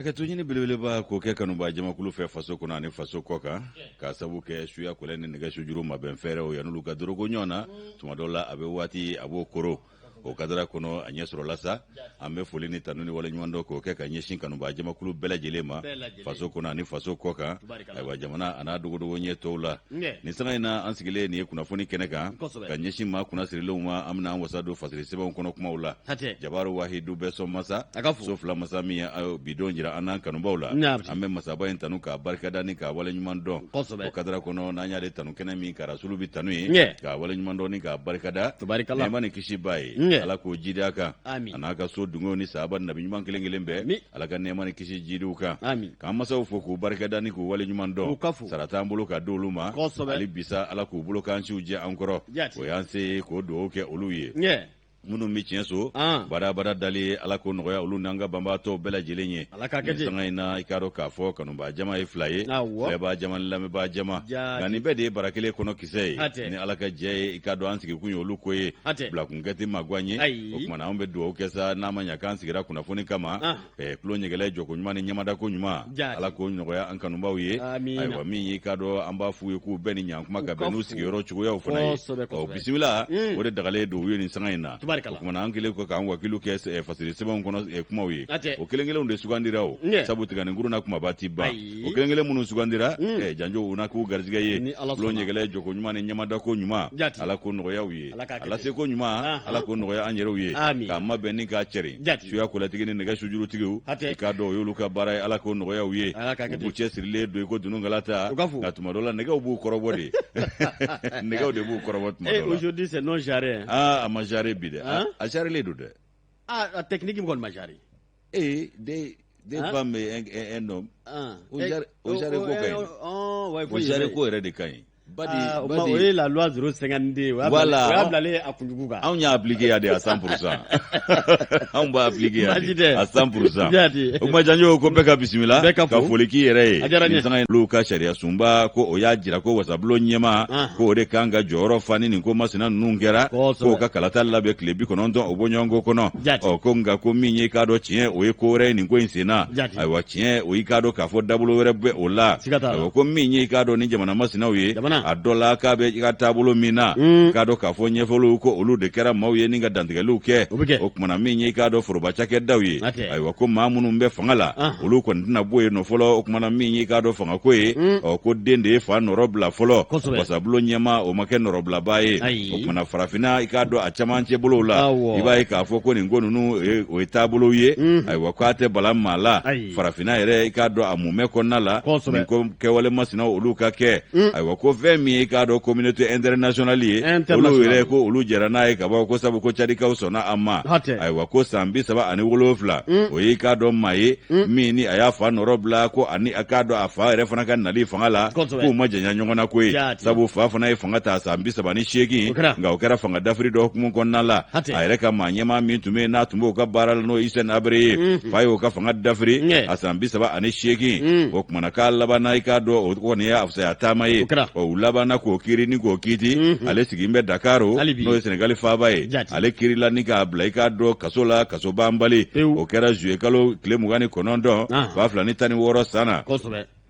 Hakɛto ɲini belebeleba k'o kɛ kanubaa jamakulu fɛ faso kɔnɔ ani faso kɔ kan, k'a sabu kɛ suya kɔlɛ ni nɛgɛ sujuru mabɛn fɛɛrɛw yan'olu ka doroko ɲɔgɔn na, tuma dɔw la a bɛ waati a b'o koro o kadara kɔnɔ a ɲɛ sɔrɔla sa. An bɛ foli ni tanu ni waleɲumandɔn k'o kɛ ka ɲɛsin kanubaa jamakulu bɛɛ lajɛlen ma faso kɔnɔ ani faso kɔ kan, ayiwa jamana an'a dogodogo ɲɛ tɔw la. Nin sanga in na, an sigilen nin ye kunnafoni kɛnɛ kan ka ɲɛsin maa kunnasirilenw ma. An bɛna an wasa don fasiri sɛbɛnw kɔnɔ kumaw la. Jabaru Wahidu bɛ sɔn masa so fila masa min ye bidon jira an n'an kanubaw la. An bɛ masaba in tanu k'a barikada ni k'a waleɲuman dɔn. O kadara kɔnɔ, n'an y'ale tanu kɛnɛ min kan, rasulu bi tanu ye k'a waleɲuman dɔn ni k'a barikada. Nɛɛma ni kisi b'a ye, Ala k'o jidi a kan a n'a ka so dungew ni sahaba nabi ɲuman kelen kelen bɛɛ. Ala ka nɛɛma ni kisi jidi u kan. K'an masaw fo k'u barikada ni k'u waleɲuman dɔn. Sara t'an bolo ka di olu ma hali bisa. Ala k'u bolo k'an siw jɛ an kɔrɔ, o y'an se ye k'o dugawu kɛ olu ye. Minnu bɛ tiɲɛ so badabada dali, Ala k'o nɔgɔya olu n'an ka banbaatɔw bɛɛ lajɛlen ye. Sanga in na, i k'a dɔn k'a fɔ kanubaa jama ye fila ye, filɛbaa jama ni lamɛnbaa jama, nka nin bɛɛ de ye bara kelen kɔnɔ kisɛ ye. Ni Ala ka jɛ ye, i k'a dɔn an sigikun ye olu ko ye, bilakunkɛ tɛ magan ye. O tuma na, anw bɛ dugawu kɛ sa, n'a ma ɲɛ k'an sigira kunnafoni kama, tulo ɲɛgɛlɛ jɔko ɲuman ni ɲamadako ɲuman, Ala k'o nɔgɔya an kanubaw ye. Ayiwa, min y'i k'a dɔn, an b'a f'u ye k'u bɛɛ ni ɲankuma ka bɛn n'u sigiyɔrɔ cogoyaw fana ye. Ɔ bisimila, o de dagalen don u ye nin sanga in na. O tuma na, an kɛlen kɔ k'an wakilu kɛ fasiri sɛbɛnw kɔnɔ kumaw ye, o kelen kelenw de sugandira. O sabu tiganikuru na kumaba ti ban. O kelen kelen minnu sugandira, janjo u na k'u garijɛgɛ ye. Tulo ɲɛgɛlɛ jɔko ɲuman ni ɲamadako ɲuman, Ala k'o nɔgɔya u ye. Ala seko ɲuman, Ala k'o nɔgɔya an yɛrɛw ye k'an mabɛn ni k'a cɛrin. Suya kɔlɛtigi ni nɛgɛ sujurutigiw, i k'a dɔn o y'olu ka baara ye, Ala k'o nɔgɔya u ye. U b'u cɛ sirilen don i ko dununkala ta, nka tuma dɔ la nɛgɛw b'u kɔrɔbɔ de, nɛgɛw de b'u kɔrɔbɔ tuma dɔ la. Aujourd'hui, c'est non jarré. Aa, a ma jarré bi dɛ, a jarrelen don dɛ. Ah, technique kɔni ma jarré. Ee, deux femmes et un homme. O jarré ko ka ɲi, o jarré ko yɛrɛ de ka ɲi. Badi, badi. O ye la loi 052. Voilà. O y'a bilalen a kunjugu kan. Anw y'a appliqué yan de à 100%. Anw b'a appliqué yan de à 100%. O kuma, janjo ko bɛɛ ka bisimila ka foli k'i yɛrɛ ye. A diyara n ye. Nin sanga in, olu ka sariya sunba ko o y'a jira ko wasabulon ɲɛmaa ko o de kan ka jɔyɔrɔ fa ni nin ko masina ninnu kɛra, k'o ka kalata labɛn tile 90 o bɔɲɔgɔnko kɔnɔ. Ɔ ko nka ko min ye k'a dɔn tiɲɛ, o ye ko wɛrɛ ye nin ko in sen na. Ayiwa, tiɲɛ o y'i k'a dɔn k'a fɔ dabolo wɛrɛ bɛ o la. Ayiwa, ko min ye i k'a dɔn ni jamana masinaw ye, a dɔ la k'a bɛ i ka taabolo min na, k'a dɔn k'a fɔ ɲɛfɔliw ko olu de kɛra maaw ye ni ka dantigɛliw kɛ. O kumana, min ye i k'a dɔn foroba cakɛdaw ye, ayiwa, ko maa minnu bɛ fanga la, olu kɔni tɛna bɔ yen nɔ fɔlɔ. O kumana, min ye i k'a dɔn fangako ye, ɔ ko den de ye fa nɔrɔ bila fɔlɔ. Wasabulon ɲɛmaa, o ma kɛ nɔrɔbilabaa ye. O kumana, farafinna, i k'a dɔn a camancɛ bolow la, i b'a ye k'a fɔ ko nin ko ninnu, o ye taabolow ye. Ayiwa, k'a tɛ bala maa la. Farafinna yɛrɛ, i k'a dɔn a mumɛ kɔnɔna la, nin ko kɛwale masinaw olu ka kɛ. Ayiwa, ko fɛn min ye i k'a dɔn communauté internationale ye, olu yɛrɛ ko olu jɛra n'a ye ka bɔ ko sabu ko cadikaw sɔnna a ma. Ayiwa, ko san 37, o ye i k'a dɔn maa ye min ni a y'a fa nɔrɔ bila, ko ani a k'a dɔn a fa yɛrɛ fana ka nali fanga la, k'u ma janya ɲɔgɔn na koyi, sabu fa fana ye fanga ta san 38, nka o kɛra fanga dafiri dɔ hukumu kɔnɔna la. A yɛrɛ ka maa ɲɛmaa min tun bɛ yen n'a tun b'o ka baara la, n'o ye Hissène Habré ye, fa y'o ka fanga dafiri a san 38. O kumana, k'a labanna, i k'a dɔn o kɔni ye a fisaya taama ye. Ɔ u labanna k'o kiiri ni k'o kiiti. Ale sigilen bɛ Dakar, n'o ye Senegali faaba ye. Ale kiirila ni k'a bila i k'a dɔn kaso la, kaso banbali. O kɛra zuye kalo tile 29, 2016 san na.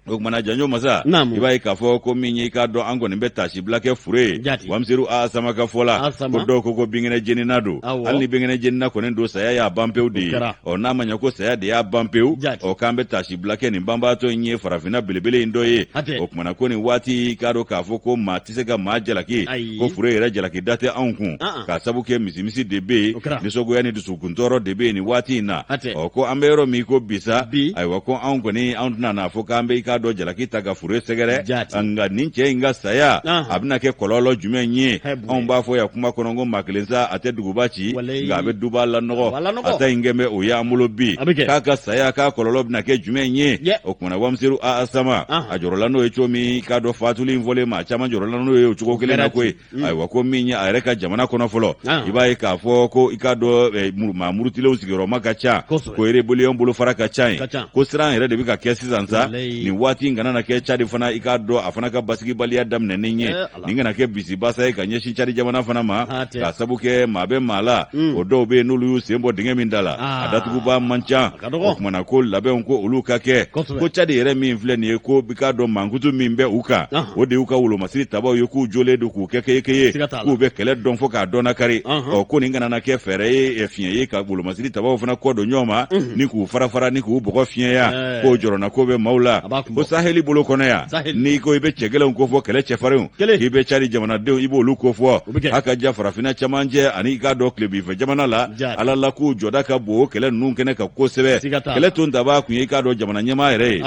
O kumana, janjo masa, i b'a ye k'a fɔ ko min ye i k'a dɔn an kɔni bɛ taasibila kɛ fure ye Wamiseru a sama ka fɔ la, ko dɔw ko ko binkɛnɛ jenina don. Hali ni binkɛnɛ jenina kɔni don, saya y'a ban pewu de ye. Ɔ n'a ma ɲɛ ko saya de y'a ban pewu, ɔ k'an bɛ taasibila kɛ nin banbaatɔ in ye, farafinna belebele in dɔ ye. O kumana, ko nin waati, i k'a dɔn k'a fɔ ko maa tɛ se ka maa jalaki, ko fure yɛrɛ jalaki da tɛ anw kun, k'a sabu kɛ misimisi de bɛ yen, nisɔngoya ni dusukuntɔɔrɔ de bɛ yen nin waati in na. Ɔ ko an bɛ yɔrɔ min ko bi sa, ayiwa, ko anw kɔni anw tɛna n'a fɔ k'an bɛ i k'a dɔn jalaki ta ka fure sɛgɛrɛ, nka nin cɛ in ka saya a bɛna kɛ kɔlɔlɔ jumɛn ye? Anw b'a fɔ yan kuma kɔnɔ ko maa kelen sa, a tɛ duguba ci, nka a bɛ duba lanɔgɔ. A ta in kɛ bɛ o y'an bolo bi, k'a ka saya k'a kɔlɔlɔ bɛna kɛ jumɛn ye? O kumana, Wamiseru a sama a jɔrɔla n'o ye cogo min, k'a dɔn fatuli in fɔlen, maa caman jɔrɔla n'o ye o cogo kelen na koyi. Ayiwa, ko min ye a yɛrɛ ka jamana kɔnɔ fɔlɔ, i b'a ye k'a fɔ ko i k'a dɔn maa murutilenw sigiyɔrɔma ka ca, ko rébellion bolofara ka ca yen, ko siran yɛrɛ de bɛ ka kɛ sisan sa nin. waati in kana na kɛ cadi fana, i k'a dɔn, a fana ka basigibaliya daminɛnen ye. Nin kana kɛ bisibasa ye ka ɲɛsin cadi jamana fana ma, k'a sabu kɛ maa bɛ maa la, o dɔw bɛ yen n'olu y'u sen bɔ dingɛ min da la, a datugubaa man ca. O tuma na ko labɛnw ko olu ka kɛ, ko cadi yɛrɛ min filɛ nin ye, ko i k'a dɔn mankutu min bɛ u kan, o de y'u ka wolomasiri tabaw ye, k'u jɔlen don k'u kɛ keyekeye, k'u bɛ kɛlɛ dɔn fo k'a dɔn nakari. Ɔ, ko nin kana na kɛ fɛɛrɛ ye, fiɲɛ ye ka wolomasiri tabaw fana kɔ don ɲɔgɔn ma ni k'u fara fara ni k'u bɔgɔ fiɲɛya, k'o jɔrɔna ko bɛ maaw la. Ko saheli bolo kɔnɔ yan, n'i ko i bɛ cɛ gɛlɛnw kofɔ, kɛlɛ cɛfarinw, k'i bɛ cadi jamanadenw, i b'olu kofɔ. A ka ja farafinna camancɛ ani i k'a dɔn tilebinfɛ jamana la, ala la k'u jɔda ka bon o kɛlɛ ninnu kɛnɛ kan kosɛbɛ. Kɛlɛ ton tabaa kun ye i k'a dɔn jamana ɲɛmaa yɛrɛ ye.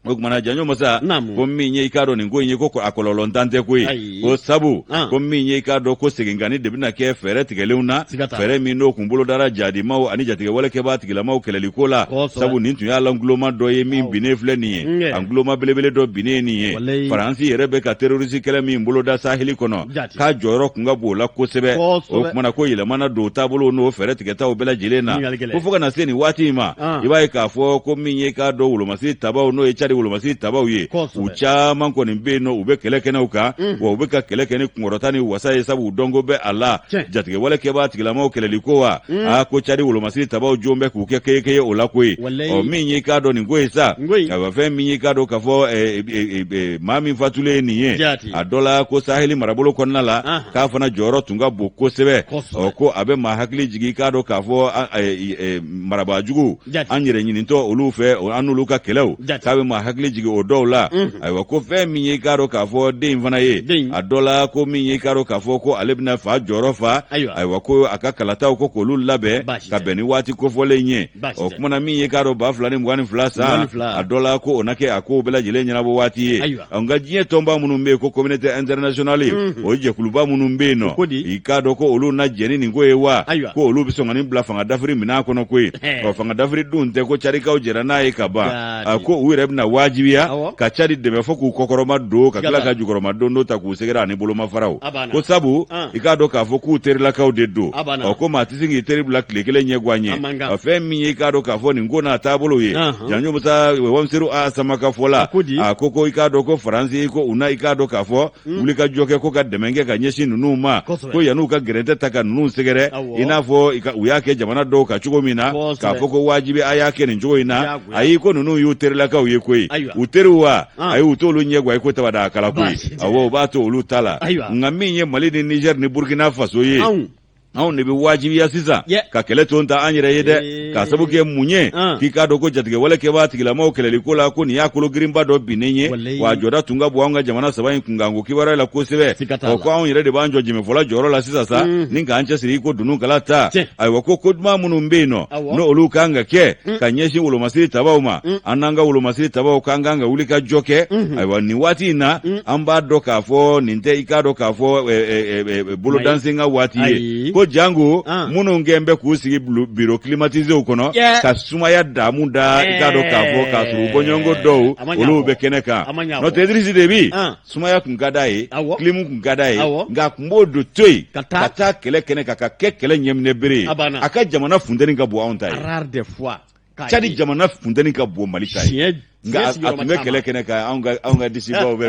O tuma na, janjo masa, ko min ye i k'a dɔn nin ko in ye, ko a kɔlɔlɔntan tɛ koyi, ko sabu ko min ye i k'a dɔn ko seginkanni de bɛna kɛ fɛɛrɛ tigɛlenw na, fɛɛrɛ min n'o kun bolodara jadimaw ani jatigɛwalekɛbaa tigilamaw kɛlɛli ko la, sabu nin tun y'a la nguloma dɔ ye min binnen filɛ nin ye, a nguloma belebele dɔ binnen nin ye. Faransi yɛrɛ bɛ ka terorisi kɛlɛ min boloda saheli kɔnɔ, k'a jɔyɔrɔ kun ka bon o la kosɛbɛ. O tuma na ko yɛlɛma na don taabolo n'o fɛɛrɛ tigɛtaw bɛɛ lajɛlen na, ko fo ka na se nin waati in ma, i b'a ye k'a fɔ ko min ye k'a dɔn wolomasiri tabaw, n'o ye cadi wolomasiri tabaw ye, u caman kɔni bɛ yen nɔ, u bɛ kɛlɛ kɛnɛw kan, wa u bɛ ka kɛlɛ kɛ ni kunkɔrɔta ni wasa ye, sabu u dɔnko bɛ a la jatigɛwale kɛbaa tigilamaw kɛlɛli ko wa. Aa, ko cadi wolomasiri tabaw jɔn bɛ k'u kɛ keyekeye o la koyi. Ɔ, min ye k'a dɔn nin ko ye sa, ayiwa, fɛn min ye k'a dɔn k'a fɔ maa min fatulen ye nin ye, a dɔ la ko saheli marabolo kɔnɔna la, k'a fana jɔyɔrɔ tun ka bon kosɛbɛ. Ɔ, ko a bɛ maa hakili jigin k'a dɔn k'a fɔ marabaajugu an yɛrɛ ɲinitɔ olu fɛ, an n'olu ka kɛlɛw, k'a bɛ maa hakili jigin o dɔw la. Ayiwa, ko fɛn min ye k'a dɔn k'a fɔ den in fana ye, a dɔ la ko min ye k'a dɔn k'a fɔ ko ale bɛna fa jɔyɔrɔ fa. Ayiwa, ko a ka kalataw ko k'olu labɛn ka bɛn ni waati kofɔlen ye. O kuma na, min ye k'a dɔn 2022 san, a dɔ la ko o na kɛ a kow bɛɛ lajɛlen ɲɛnabɔ waati ye. Nka diɲɛ tɔnba minnu bɛ yen ko communauté internationale, o jɛkuluba minnu bɛ yen nɔ, i k'a dɔn ko olu na jɛn ni nin ko ye wa, ko olu bɛ sɔn ka nin bila fanga dafiri minɛn kɔnɔ koyi. Ɔ, fanga dafiri dun tɛ, ko cadikaw jɛra n'a ye ka ban, ko u yɛrɛ bɛna wajibiya ka cadi dɛmɛ fo k'u kɔkɔrɔma don, ka tila ka jukɔrɔma don dɔ ta k'u sɛgɛrɛ ani bolomafaraw, ko sabu i k'a dɔn k'a fɔ k'u terilakaw de don. Ɔ, ko maa tɛ se k'i teri bila tile kelen ɲɛ gan ɲɛ. Fɛn min ye i k'a dɔn k'a fɔ nin ko n'a taabolo ye, janjo musa wamseru a sama ka fɔ la, a ko i k'a dɔn ko faransi ko u na i k'a dɔn k'a fɔ wuli ka jɔ kɛ ko ka dɛmɛ kɛ ka ɲɛsin ninnu ma, ko yan'u ka gɛrɛntɛ ta ka ninnu sɛgɛrɛ, i n'a fɔ u y'a kɛ jamana dɔw kan cogo min na, k'a fɔ ko wajibi a y'a kɛ nin cogo in na. Ayi, ko ninnu y'u terilakaw ye koyi, u teriw wa. Ayi, u t'olu ɲɛ gan i ko tabada kala koyi. Awɔ, u b'a to olu ta la. Nka min ye Mali ni Niger ni Burkina Faso ye, anw de bɛ wajibiya sisan ka kɛlɛ ton ta an yɛrɛ ye dɛ, k'a sabu kɛ mun ye? K'i k'a dɔn ko jatigɛwale kɛbaa tigilamaw kɛlɛli ko la, ko nin y'a kolo girinba dɔ binnen ye, wa a jɔda tun ka bon an ka jamana saba in kunkanko kibaruya la kosɛbɛ. Ɔ, ko anw yɛrɛ de b'an jɔ jɛmɛfɔla jɔyɔrɔ la sisan sa, ni k'an cɛsiri i ko dunun kala ta. Ayiwa, ko ko duman minnu bɛ yen nɔ, n'olu kan ka kɛ ka ɲɛsin wolomasiri tabaw ma, an n'an ka wolomasiri tabaw kan ka wuli ka jɔ kɛ. Ayiwa, nin waati in na, an b'a dɔn k'a fɔ nin tɛ i k'a dɔn k'a fɔ bolodansen ka waati ye, ko janko minnu kɛn bɛ k'u sigi biro climatiséw kɔnɔ ka sumaya damu da, i k'a dɔn k'a fɔ k'a sɔrɔ u bɔɲɔgɔnko dɔw olu bɛ kɛnɛ kan. N'o tɛ, Idrisi Debi, sumaya kun ka d'a ye, clim kun ka d'a ye, nka a kun b'o don to yen ka taa kɛlɛ kɛnɛ kan, ka kɛ kɛlɛ ɲɛminɛ bere ye. A ka jamana funteni ka bon anw ta ye. Cadi jamana funteni ka bon Mali ta ye, nka a tun bɛ kɛlɛ kɛnɛ kan, anw ka disibaw bɛ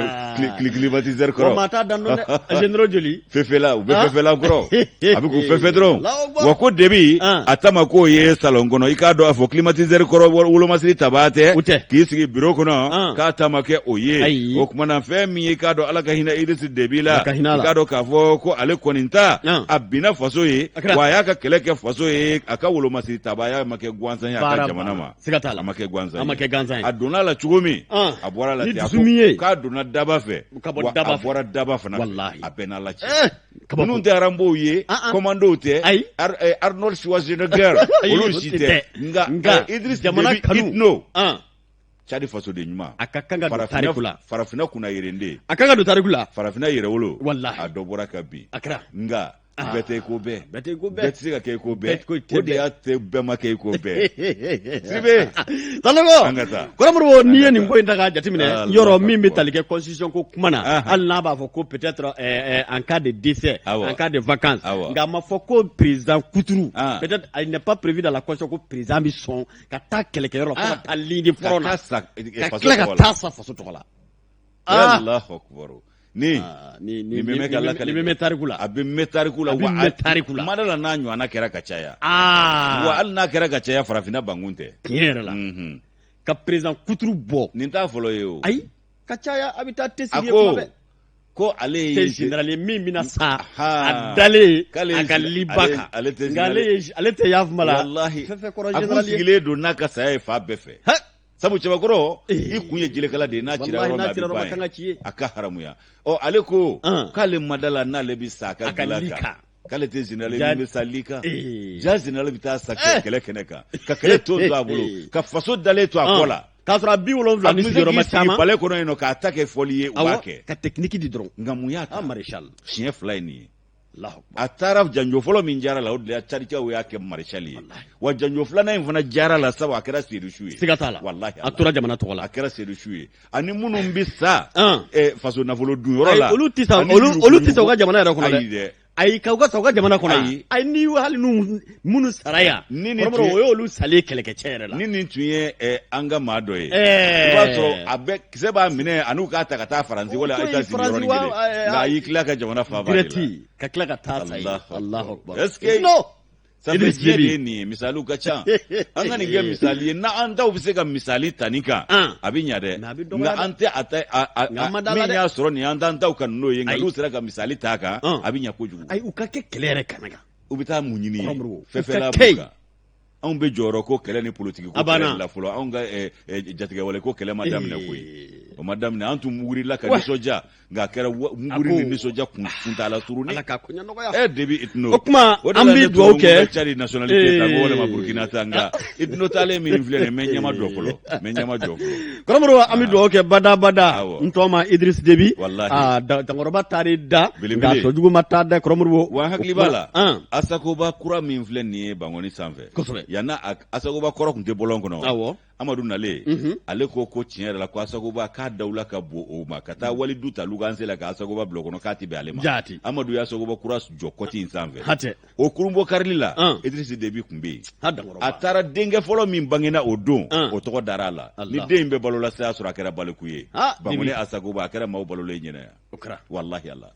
climatiseur kɔrɔ. Maa t'a dan dɔn dɛ, généraux joli. Fefela, u bɛ fefela kɔrɔ, a bɛ k'u fefe dɔrɔn. Wa ko Debi a ta ma k'o ye salon kɔnɔ, i k'a dɔn a fɔ climatiseur kɔrɔ wolomasiri tabaa tɛ k'i sigi bureau kɔnɔ, k'a ta ma kɛ o ye. O kuma na, fɛn min ye i k'a dɔn Ala ka hinɛ Idrisi Debi la, i k'a dɔn k'a fɔ ko ale kɔni ta a binna faso ye, wa a y'a ka kɛlɛ kɛ faso ye, a ka wolomasiri tabaaya ma kɛ gansan ye a ka jamana ma. Siga t'a la, a ma kɛ gansan ye, a ma kɛ gansan ye. A donna a la cogo min, a bɔra a la ni ten. A dusu ko min ye k'a donna daba fɛ, ka bɔ wa daba a fɛ. bɔra daba fana fɛ. Walahi. A bɛɛ n'Ala cɛ. Kabako. Ninnu tɛ Rambow ye, commandow tɛ, Ayi. Arnold Schwarzenegger, Ayi, olu o si tɛ. tɛ. Nka Nka, Idriss jamana Déby kanu. Itno, Cadi fasoden ɲuman. A ka kan ka don tariku la. Farafinna kunna yerenden. A kan ka don tariku la. Farafinna yɛrɛwolo. Walahi. A dɔ bɔra ka bin. A kɛra. Nka Bɛɛ tɛ ko bɛɛ. Bɛɛ tɛ ko bɛɛ. Bɛɛ tɛ se ka kɛ ko bɛɛ. Bɛɛ O de y'a tɛ bɛɛ ma kɛ ko bɛɛ. Sidibe. Sanogo. An ka taa. Kɔrɔ Modibo, n'i ye nin ko in ta k'a jateminɛ, Allahu yɔrɔ min bɛ Akbar. tali kɛ constitution ko kuma na, hali n'a b'a fɔ ko peut-être en cas de décès, en cas de vacances, nka a ma fɔ ko président kuturu, peut-être il n'est pas prévu dans la constitution ko président bɛ sɔn ka taa kɛlɛkɛyɔrɔ la fo ka taa ligne de front na, ka taa sa ka faso tila ka tɔgɔ la. taa sa faso tɔgɔ la. Allahu Akbar. Ni Ni nin bɛ mɛn ka lakali. Nin bɛ mɛn tariku la. A bɛ mɛn tariku la. A bɛ wa mɛn tariku la. Mada la n'a ɲɔgɔnna kɛra ka caya. Wa hali n'a kɛra ka caya, farafinna bankun tɛ. Tiɲɛ yɛrɛ la. Ka président kuturu bɔ. Nin t'a fɔlɔ ye o. Ayi, ka caya a bɛ taa te A sigi ko kuma bɛɛ. Ko ale ye Tɛ général ye min bɛna sa Aha. a dalen K'ale ye a ka liba kan. Ale tɛ Nka ale ye ale tɛ yafuma la. Walahi. Fɛn fɛn kɔrɔ A kun général ye. sigilen don n'a ka saya ye fan bɛɛ fɛ. Hɛ! Sabu cɛbakɔrɔ, Eh. i kun ye jelekala de ye, n'a cira Walahi, yɔrɔ min n'a a cira bɛ yɔrɔ min, ban a kan ka ci yen. yen. A ka haramuya. Ɔ, ale ko k'ale ma da la n'ale bɛ sa a ka A ka dilan li kan. kan. K'ale tɛ général ye min bɛ sa li kan. Eh. Ja général bɛ taa sa Eh. kɛlɛ kɛnɛ kan, ka kɛlɛ to a bolo, ka faso dalen to a kɔ la. K'a sɔrɔ a 70 A ni tun bɛ se sigiyɔrɔma k'i sigi caman. palais kɔnɔ yen nɔ k'a ta kɛ fɔli ye, u b'a Awɔ, kɛ. ka technique di dɔrɔn. Nka mun y'a ta? Maréchal. Siɲɛ fila ye nin ye. Allahu Akbar. A taara janjo fɔlɔ min jara la, o de la Tchadikaw y'a kɛ maréchal ye. Wa janjo filanan in fana jara la, sabu a kɛra sedusu ye. Siga t'a la. Walahi. A tora jamana tɔgɔ la. A kɛra sedusu ye. Ani minnu bɛ sa faso nafolo dunyɔrɔ Ayi, la. olu tɛ sa ani olu yurugu olu tɛ sa u ka jamana yɛrɛ kɔnɔ Ayi dɛ. dɛ. Ayi, ka u ka sa u ka jamana kɔnɔ. Ayi. Ayi, ni hali n'u minnu sara yan. Ni nin Kɔrɔbɔrɔ, tun ye o y'olu salen kɛlɛkɛcɛ yɛrɛ la. Ni nin tun ye an ka maa dɔ ye. Ɛɛ. I b'a sɔrɔ a bɛ kisɛ b'a minɛ ani u k'a ta ka taa Faransi wala O to yen, États-Unis Faransi yɔrɔnin wa, kelen. Nka a y'i tila ka jamana faaba de la. Direct ka tila ka taa sa yen. Allahu Allahu Akbar. Akbar. Est-ce que Non. Ça fait Idriss diɲɛ de Déby. ye nin ye, misaliw ka ca. An ka nin kɛ misali ye, n'an taw bɛ se ka misali ta nin kan, a bɛ ɲa dɛ. Mais a bɛ dɔgɔya Nka dɛ. an tɛ a ta a Nka an ma da la min dɛ. y'a sɔrɔ nin, an t'an taw kan n'o ye, nka Ayi. n'u sera ka misali ta a kan, a bɛ ɲa kojugu. Ayi, u ka kɛ kɛlɛ yɛrɛ kɛnɛ kan. U bɛ taa mun ɲini ye? Kɔrɔmuru, Fɛn u fɛn ka la kɛ b'u yen. kan. Anw bɛ jɔyɔrɔ ko kɛlɛ ni politiki ko A banna. kɛlɛ de la fɔlɔ. Anw ka jatigɛwale ko kɛlɛ ma daminɛ koyi. O ma daminɛ. An tun wulila ka nisɔndiya, nka a kɛra muguri ni nisɔndiya kuntaala surunni. Ala ka koɲɛ nɔgɔya. Déby Itno. O tuma, O de an la bɛ ne dugawu tun ko n kɛ. bɛ Tchad nationalité ta, ko walima Burkina ta, nka Itno taalen min filɛ nin ye, n bɛ ɲɛma jɔ fɔlɔ. N bɛ ɲɛma jɔ fɔlɔ. Kɔrɔmɔrɔ, an bɛ dugawu kɛ bada bada. N tɔgɔ ma Idriss Déby. Walahi. Aa, dankɔrɔba taar'i da. Belebele. Nka sɔjugu ma taa da, Kɔrɔmɔrɔ. Wa n hakili b'a la, Asakoba kura min filɛ nin ye Bankɔni sanfɛ. Yanni a Asakoba kɔrɔ tun tɛ bɔlɔn kɔnɔ. Amadu nalen, ale ko ko tiɲɛ yɛrɛ la ko Asakoba k'a dawula ka bon o ma, ka taa walidu ta luganse la ka Asakoba bila o kɔnɔ, k'a tɛ bɛn ale ma. Amadu ye Asakoba kura jɔ kɔti in sanfɛ. O kurunbɔ karili la, Idrisi Debi tun bɛ yen. Dankɔrɔba. A taara denkɛ fɔlɔ min bangena o don, o tɔgɔ dara a la. Ni den in bɛ balo la, se y'a sɔrɔ a kɛra baliku ye. Bankɔni Debi. Asakoba, a kɛra maaw balolen ɲɛna yan. O kɛra. Walahi Ala.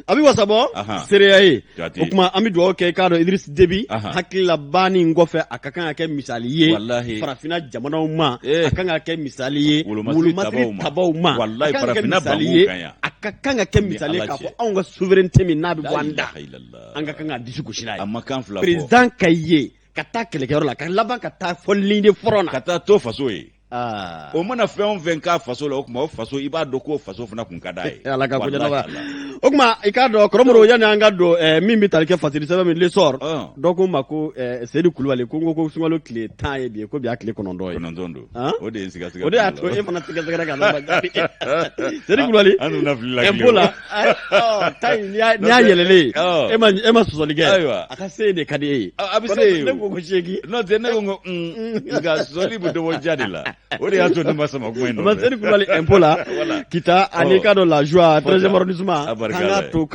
A bɛ wasabɔ seereya ye. O tuma, an bɛ dugawu kɛ, i k'a dɔn, Idriss Déby hakilila banni in kɔfɛ, a ka kan ka kɛ misali ye Walahi. farafinna jamanaw ma. Eh. A kan ka kɛ misali ye Wolomasiri wolomasiri tabaw ma. tabaw ma. Walahi, A kan ka kɛ farafinna misali bangun ye. kan yan. A ka kan ka kɛ Ni misali ye Ala k'a cɛ. fɔ anw ka souveraineté min n'a bɛ bɔ an da, La ilaha illallah. an ka kan ka disi gosi n'a A ye. ma kan fila fɔ. Président ka ye ka taa kɛlɛkɛyɔrɔ la, ka laban ka taa fɔ ligne de front na. Ka taa to faso ye. O mana fɛn o fɛn k'a faso la, o tuma o faso, i b'a dɔn k'o faso fana kun ka d'a ye. Ala ka ko Walahi ɲɛnabɔ. Ala. O tuma, i k'a dɔn, Kɔrɔmɔrɔ, yanni an ka don min bɛ tali kɛ fasiri sɛbɛn min L'Essor, dɔ ko n ma ko Seyidu Kulubali ko n ko sunkalo tile 10 ye bi ye, ko bi y'a tile 9 ye. 9 don. O de ye n sigasɛgɛ. O de y'a to e fana sigasɛgɛra ka n'a jaabi. Seyidu Kulubali. An dun na fili la. Impôt la, tan in, n'i y'a yɛlɛlen ye, e ma sɔsɔli kɛ. Ayiwa. A ka se de ka di e ye. A bɛ se yen. Ne ko ko 8. N'o tɛ, ne ko nka sɔsɔli bɛ dɔ bɔ ja de la. O de y'a to ne ma sama kuma in Ma nɔfɛ. Seyidu Kulubali impôt la. Kita ani k'a dɔn La Joie, 13e arrondissement. A barika K'an Ala k'a ye. to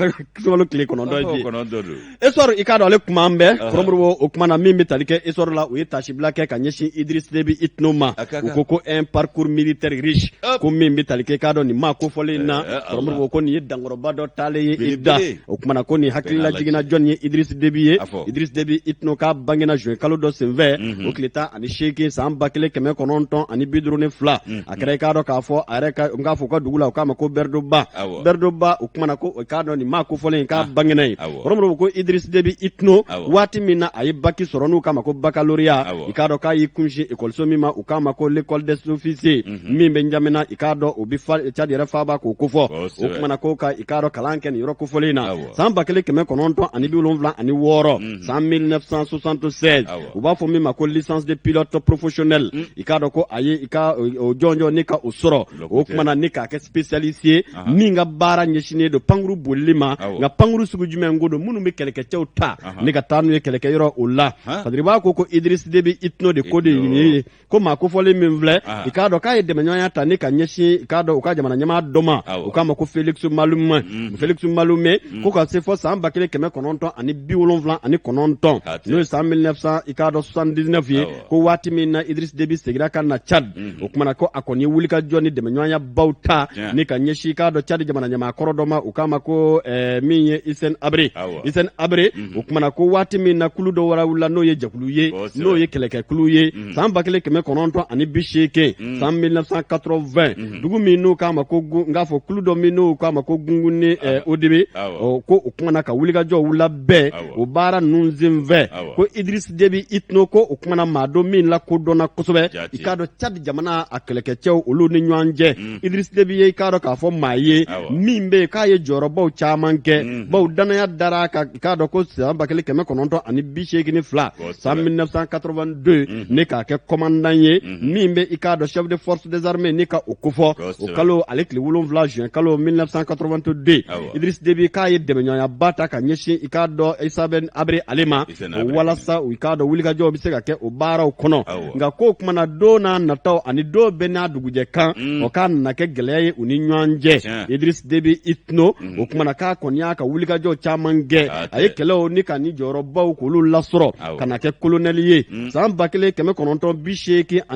sunkalo tile 9 ye bi ye. 9 don. Essor, i k'a dɔn, ale kuma an bɛɛ Kɔrɔmɔrɔ, o kuma na min bɛ tali kɛ Essor la, u ye tasibila kɛ ka ɲɛsin Idriss Déby Itno ma. A ka U kan. ko ko un parcours militaire riche, ko min bɛ tali kɛ, i k'a dɔn, nin maa kofɔlen in na, Eh, Allah. Kɔrɔmɔrɔ, ko nin ye dankɔrɔba dɔ taalen ye i da. Belebele. O kuma na, ko nin hakilila Bɛn Ala jiginna cɛ. jɔn ye Idriss Déby ye? A fɔ. Idriss Déby Itno k'a bangena juin kalo dɔ senfɛ, o tile 18 san 1952. A kɛra, i k'a dɔn k'a fɔ a yɛrɛ ka, n k'a fɔ u ka dugu la, u k'a ma ko Berdoba. Berdoba. O kuma na, ko i k'a dɔn, nin maa kofɔlen in k'a bangena yen. Kɔrɔmɔrɔ, ko Idriss Déby Itno, waati min na a ye baki sɔrɔ, n'u k'a ma ko baccalauréat, i k'a dɔn k'a y'i kunsin ekɔliso min ma, u k'a ma ko l'école des officiers min bɛ N'Djamena, i k'a dɔn, o bɛ Tchad yɛrɛ faaba k'o kofɔ. O kuma na, ko ka i k'a dɔn kalan kɛ nin yɔrɔ kofɔlen in na san 1976, san 1976, u b'a fɔ min ma ko licence de pilote professionnel. I k'a dɔn ko a a ye i ka o jɔnjɔn ni ka o sɔrɔ, o tuma na ni k'a kɛ spécialiste ye min ka baara ɲɛsinnen don pankuru bolili ma. Nka pankuru sugu jumɛn ko don, minnu bɛ kɛlɛkɛcɛw ta ni ka taa n'u ye kɛlɛkɛyɔrɔ o la. Padiriba ko Idriss Déby Itno de ko de ye ko maa kofɔlen min filɛ, i k'a dɔn k'a ye dɛmɛɲɔgɔnya ta ni ka ɲɛsin, i k'a dɔn, u ka jamana ɲɛmaa dɔ ma, u k'a ma ko Félix Maloum. Félix Maloum ko ka se fɔ san 1979, n'o ye san 1900, i k'a dɔn, 79 ye, ko waati min na Idriss Déby seginna ka na Tchad, o tuma na ko a kɔni ye wulikajɔ ni dɛmɛɲɔgɔnya baw ta ni ka ɲɛsin, i k'a dɔn, Tchad jamana ɲɛmaa kɔrɔ dɔ ma, u k'a ma ko min ye Hissène Habré. Hissène Habré, o tuma na ko waati min na kulu dɔ wɛrɛ wulila, n'o ye jɛkulu ye, n'o ye kɛlɛkɛkulu ye, san 1980, san 1980, dugu min n'u k'a ma ko, n k'a fɔ kulu dɔ min n'u k'a ma ko Goukouni Odibi, ko o kumana ka wulikajɔ labɛn o baara ninnu senfɛ, ko Idriss Déby Itno, ko o kumana maa don min lakodɔnna kosɛbɛ, i k'a dɔn, Tchad jamana a kɛlɛkɛcɛw olu ni ɲɔgɔn cɛ. Idriss Déby ye, i k'a dɔn k'a fɔ maa ye min bɛ yen k'a ye jɔyɔrɔbaw caman kɛ, bawo danaya dara a kan, i k'a dɔn ko san 1982, san 1982, ni k'a kɛ commandant ye min bɛ, i k'a dɔn, chef de force des armées, ni ka o kofɔ o kalo ale tile 7, juin kalo 1982. Idriss Déby k'a ye dɛmɛɲɔgɔnyaba ta ka ɲɛsin, i k'a dɔn, Hissène Habré ale ma, walasa i k'a dɔn wulikajɔw bɛ se ka kɛ o baaraw kɔnɔ. Nka k'o kumana don n'a nataw ani don bɛɛ n'a dugujɛ kan, o k'a nana kɛ gɛlɛya ye u ni ɲɔgɔn cɛ. Idriss Déby Itno, o kumana k'a kɔni y'a ka wulikajɔ caman kɛ, a ye kɛlɛw ni ka ni jɔyɔrɔbaw k'olu lasɔrɔ ka na kɛ kolonɛli ye san 1983,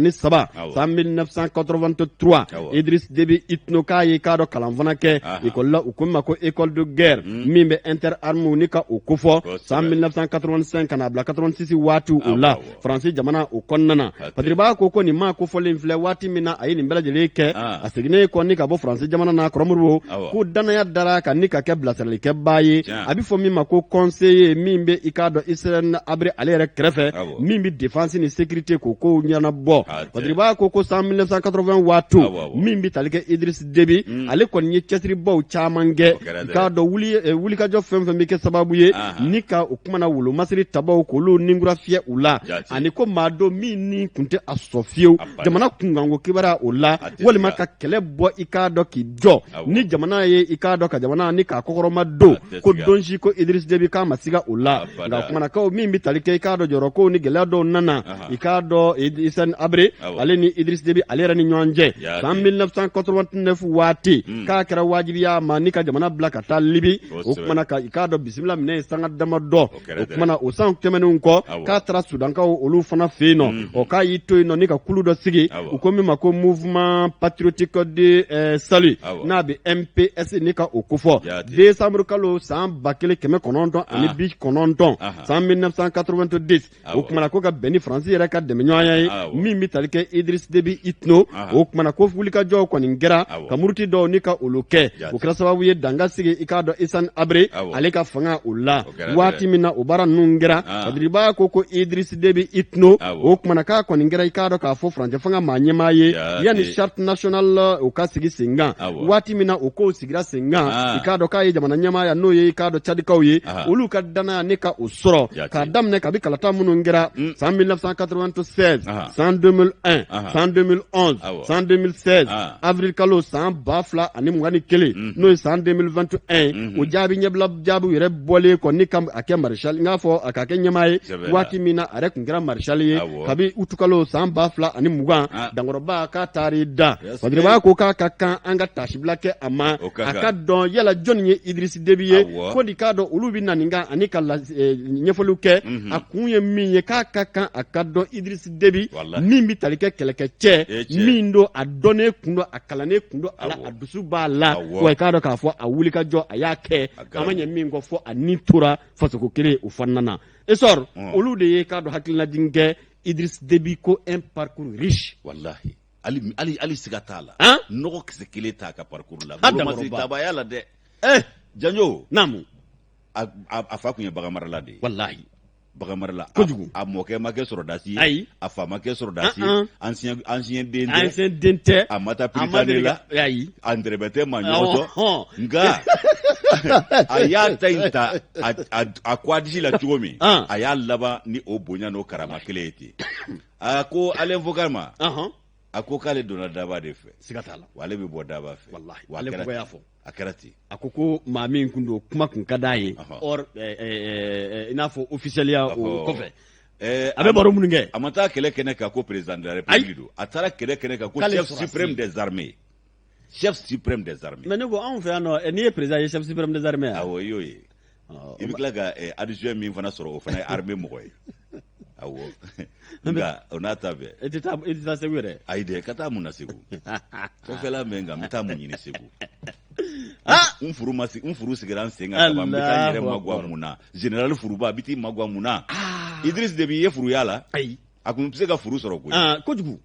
san 1983. Idriss Déby Itno k'a ye, k'a dɔn, kalan fana kɛ ekɔli la, u ko min ma ko école de guerre min bɛ Interarmes, ni ka o kofɔ san 1985 ka na bila 86 waati o la, Faransi jamana o kɔnɔna na. Padiriba ko nin maa kofɔlen filɛ, waati min na a ye nin bɛɛ lajɛlen kɛ, a seginnen kɔ ni ka bɔ Faransi jamana na, Kɔrɔmoribo, ko danaya dara a kan ni ka kɛ bilasiralikɛbaa ye, a bɛ fɔ min ma ko conseiller, min bɛ, i k'a dɔn, Hissène Habré ale yɛrɛ kɛrɛfɛ, min bɛ défense ni sécurité k'o kow ɲɛnabɔ. Padiriba ko san 1980 waati min bɛ tali kɛ Idriss Déby, ale kɔni ye cɛsiribaw caman kɛ, i k'a dɔn, wulikajɔ fɛn fɛn bɛ kɛ sababu ye ni ka o kumana wolomasiri tabaw k'olu ninkura fiyɛ u la, ani ko maa don min ni kun tɛ a sɔn fiyewu jamana kunkanko kibaruya o la, walima ka kɛlɛ bɔ, i k'a dɔn, k'i jɔ ni jamana ye, i k'a dɔn, ka jamana ni k'a kɔkɔrɔma don, ko don si ko Idriss Déby k'a ma siga o la. Nka kumanakaw min bɛ tali kɛ, i k'a dɔn, jɔyɔrɔkow ni gɛlɛya dɔw nana, i k'a dɔn, Hissène Habré ale ni Idriss Déby ale yɛrɛ ni ɲɔgɔn cɛ, san 1989 waati, k'a kɛra wajibiya ma ni ka jamana bila ka taa Libi. O kumana ka, i k'a dɔn, bisimila minɛ ye sanga damadɔ. O kumana o san tɛmɛnenw kɔ, k'a taara Sudankaw olu fana fɛ yen nɔ. Ɔ, k'a y'i to yen nɔ ni ka kulu dɔ sigi, u ko min ma ko Mouvement Patriotique de Salut, n'a bɛ MPS, ni ka o kofɔ décembre kalo san 1990, san 1990. O kumana ko ka bɛn ni Faransi yɛrɛ ka dɛmɛɲɔgɔnya ye min bɛ tali kɛ Idriss Déby Itno. O kumana ko wulikajɔw kɔni kɛra ka muruti dɔw ni ka olu kɛ, o kɛra sababu ye danga sigi, i k'a dɔn, Hissène Habré ale ka fanga o la. Waati min na o baara ninnu kɛra, Padiriba ko Idriss Déby Itno, o kumana k'a kɔni kɛra, i k'a dɔn k'a fɔ, furancɛ fanga maa ɲɛmaa ye yanni charte nationale o ka sigi sen kan. Waati min na o kow sigira sen kan, i k'a dɔn k'a ye jamana ɲɛmaaya, n'o ye, i k'a dɔn, Cadikaw ye, olu ka danaya ni ka o sɔrɔ k'a daminɛ kabi kalata minnu kɛra san 1996, san 2001, san 2011, san 2016, avril kalo san 2021, n'o ye san 2021, o jaabi ɲɛbila jaabiw yɛrɛ bɔlen kɔ ni ka a kɛ maréchal, n k'a fɔ a ka kɛ ɲɛmaa ye, waati min na a yɛrɛ tun kɛra maréchal ye kabi utukalo san 2020, dankɔrɔba k'a taar'i da. Padiriba ko k'a ka kan an ka tasibila kɛ a ma, a ka dɔn yala jɔnni ye Idriss Déby ye, ko di k'a dɔn olu bɛ na nin kan ani ka ɲɛfɔliw kɛ, a kun ye min ye, k'a ka kan a ka dɔn Idriss Déby min bɛ tali kɛ kɛlɛkɛcɛ min don, a dɔnnen kun don, a kalannen kun don a la, a dusu b'a la, wa i k'a dɔn k'a fɔ a wulikajɔ a y'a kɛ, a ma ɲɛ min kɔ fɔ a ni tora fasoko kelen o fana na. Esɔr olu de ye k'a dɔn hakililajigin kɛ Idriss Déby ko un parcours riche. Walahi, hali siga t'a la, nɔgɔ kisɛ kelen t'a ka parcours la, bolomasiri tabaya la dɛ. Janjo. Naamu. A fa tun ye baganmarala de ye. Walahi. Baganmarala. Kojugu. A mɔkɛ ma kɛ sɔrɔdasi ye. Ayi. A fa ma kɛ sɔrɔdasi ye, ancien den tɛ. Ancien den tɛ. A ma taa Prytanée la. Ayi. A ntɛrɛbɛ tɛ maa ɲɔgɔn sɔn, nka a y'a ta in ta a ko a disi la cogo min, a y'a laban ni o bonya n'o karama kelen ye ten. A ko Alain Foka ma. A ko k'ale donna daba de fɛ. Siga t'a la. Wa ale bɛ bɔ daba fɛ. Walahi, ale kɔkɔ y'a fɔ. A kɛra ten. A ko ko maa min kun don, kuma kun ka d'a ye. Or i n'a fɔ officiel-ya o kɔfɛ. A bɛ baro minnu kɛ. A ma taa kɛlɛ kɛnɛ kan ko président de la république don. A taara kɛlɛ kɛnɛ kan ko chef suprême des armées. Chef suprême des armées. Mais ne ko anw fɛ yan nɔ, n'i ye président ye, chef suprême des armées. Awɔ, i y'o ye. I bɛ tila ka adjoint min fana sɔrɔ, o fana ye armée mɔgɔ ye. Awɔ, nka o n'a ta bɛɛ. E tɛ taa, i tɛ taa Segu yɛrɛ. Ayi dɛ, ka taa mun na Segu? Kɔfɛla mɛ, nka n bɛ taa mun ɲini Segu? N furu ma, n furu sigira n sen kan kaban, n bɛ taa n yɛrɛ maguwa mun na? Général furuba bɛ t'i maguwa mun na? Idriss Déby ye furuya la. Ayi. A kun bɛ se ka furu sɔrɔ koyi. Kojugu.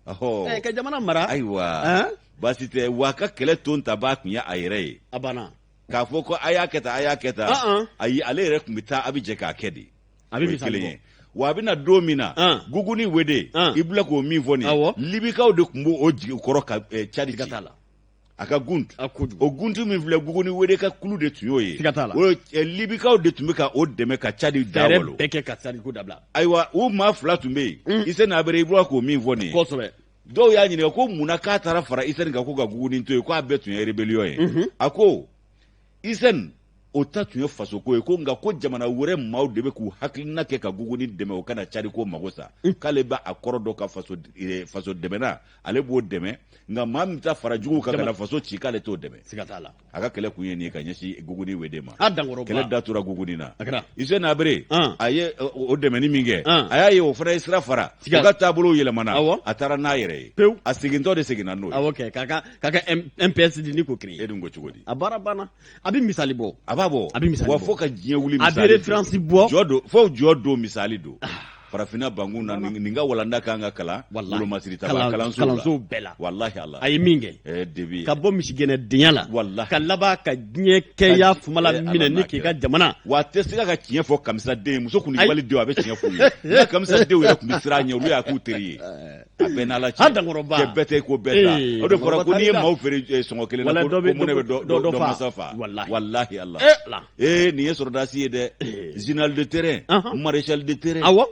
Ka jamana mara. Ayiwa, baasi tɛ. Wa a ka kɛlɛ ton tabaa kun ye a yɛrɛ ye. A banna. K'a fɔ ko a y'a kɛ tan, a y'a kɛ tan, ayi, ale yɛrɛ tun bɛ taa, a bɛ jɛ k'a kɛ de. A bɛ kelen ye. Wa a bɛna don min na, Guguni Wede, i bila k'o min fɔ nin ye, Libikaw de tun b'o jigi kɔrɔ ka Cadi ci. A ka junte, o junte min filɛ, Guguni Wede ka kulu de tun y'o ye. O Libikaw de tun bɛ ka o dɛmɛ ka Cadi da walo. Bɛɛ kɛ ka Cadi ko dabila. Ayiwa, u maa fila tun bɛ yen, Hissein Habré, i bɔra k'o min fɔ nin ye. Kosɛbɛ. Dɔw y'a ɲininka ko mun na k'a taara fara Hissein kan ko ka Guguni to yen, k'a bɛɛ tun ye rébellion ye. A ko Hissein o ta tun ye fasoko ye, ko nka ko jamana wɛrɛ maaw de bɛ k'u hakilina kɛ ka Guguni dɛmɛ o kana Cadi ko mago sa. K'ale b'a a kɔrɔ dɔn ka faso dɛmɛna, ale b'o dɛmɛ, nka maa min bɛ taa fara juguw kan ka na faso ci, k'ale t'o dɛmɛ. Siga t'a la. A ka kɛlɛ kun ye nin ye ka ɲɛsin Guguni Wede ma. A dankɔrɔba. Kɛlɛ da tora Guguni na. A kɛra. Hissein Habré a ye o dɛmɛni min kɛ, a y'a ye o fana ye sira fara, u ka taabolo yɛlɛmana, a taara n'a yɛrɛ ye. Pewu. A segintɔ de seginna n'o ye. Awɔ kɛ, k'a ka MPSD ni k'o créer. E dun ko cogo di? A baara banna. A bɛ misali bɔ. A b'a bɔ. A bɛ misali bɔ. Wa fo ka diɲɛ wuli, misali. A bɛ référence bɔ. Jɔ don, fo jɔ don, misali don. Farafinna bankun na, nin ka walanda kan ka kalan wolomasiri taba kalanso la, kalanso bɛɛ la. Walahi ala. A ye min kɛ. Debi. Ka bɔ misigɛnɛdenya la. Walahi. Ka laban ka diɲɛ kɛya fumala minɛ ni k'i ka jamana. Wa a tɛ se ka tiɲɛ fɔ Kamisa den ye, muso kunnabali denw, a bɛ tiɲɛ f'u ye. Nka Kamisa denw yɛrɛ tun bɛ siran a ɲɛ, olu y'a k'u teri ye. A bɛɛ n'ala cɛ. A dankɔrɔba. Cɛ bɛɛ tɛ ko bɛɛ ta. O de fɔra ko n'i ye maaw feere sɔngɔ kelen na, ko mun de bɛ dɔ masa fa. Walahi ala. Ee, nin ye sɔrɔdasi ye dɛ, général de terrain, maréchal de terrain. Awɔ.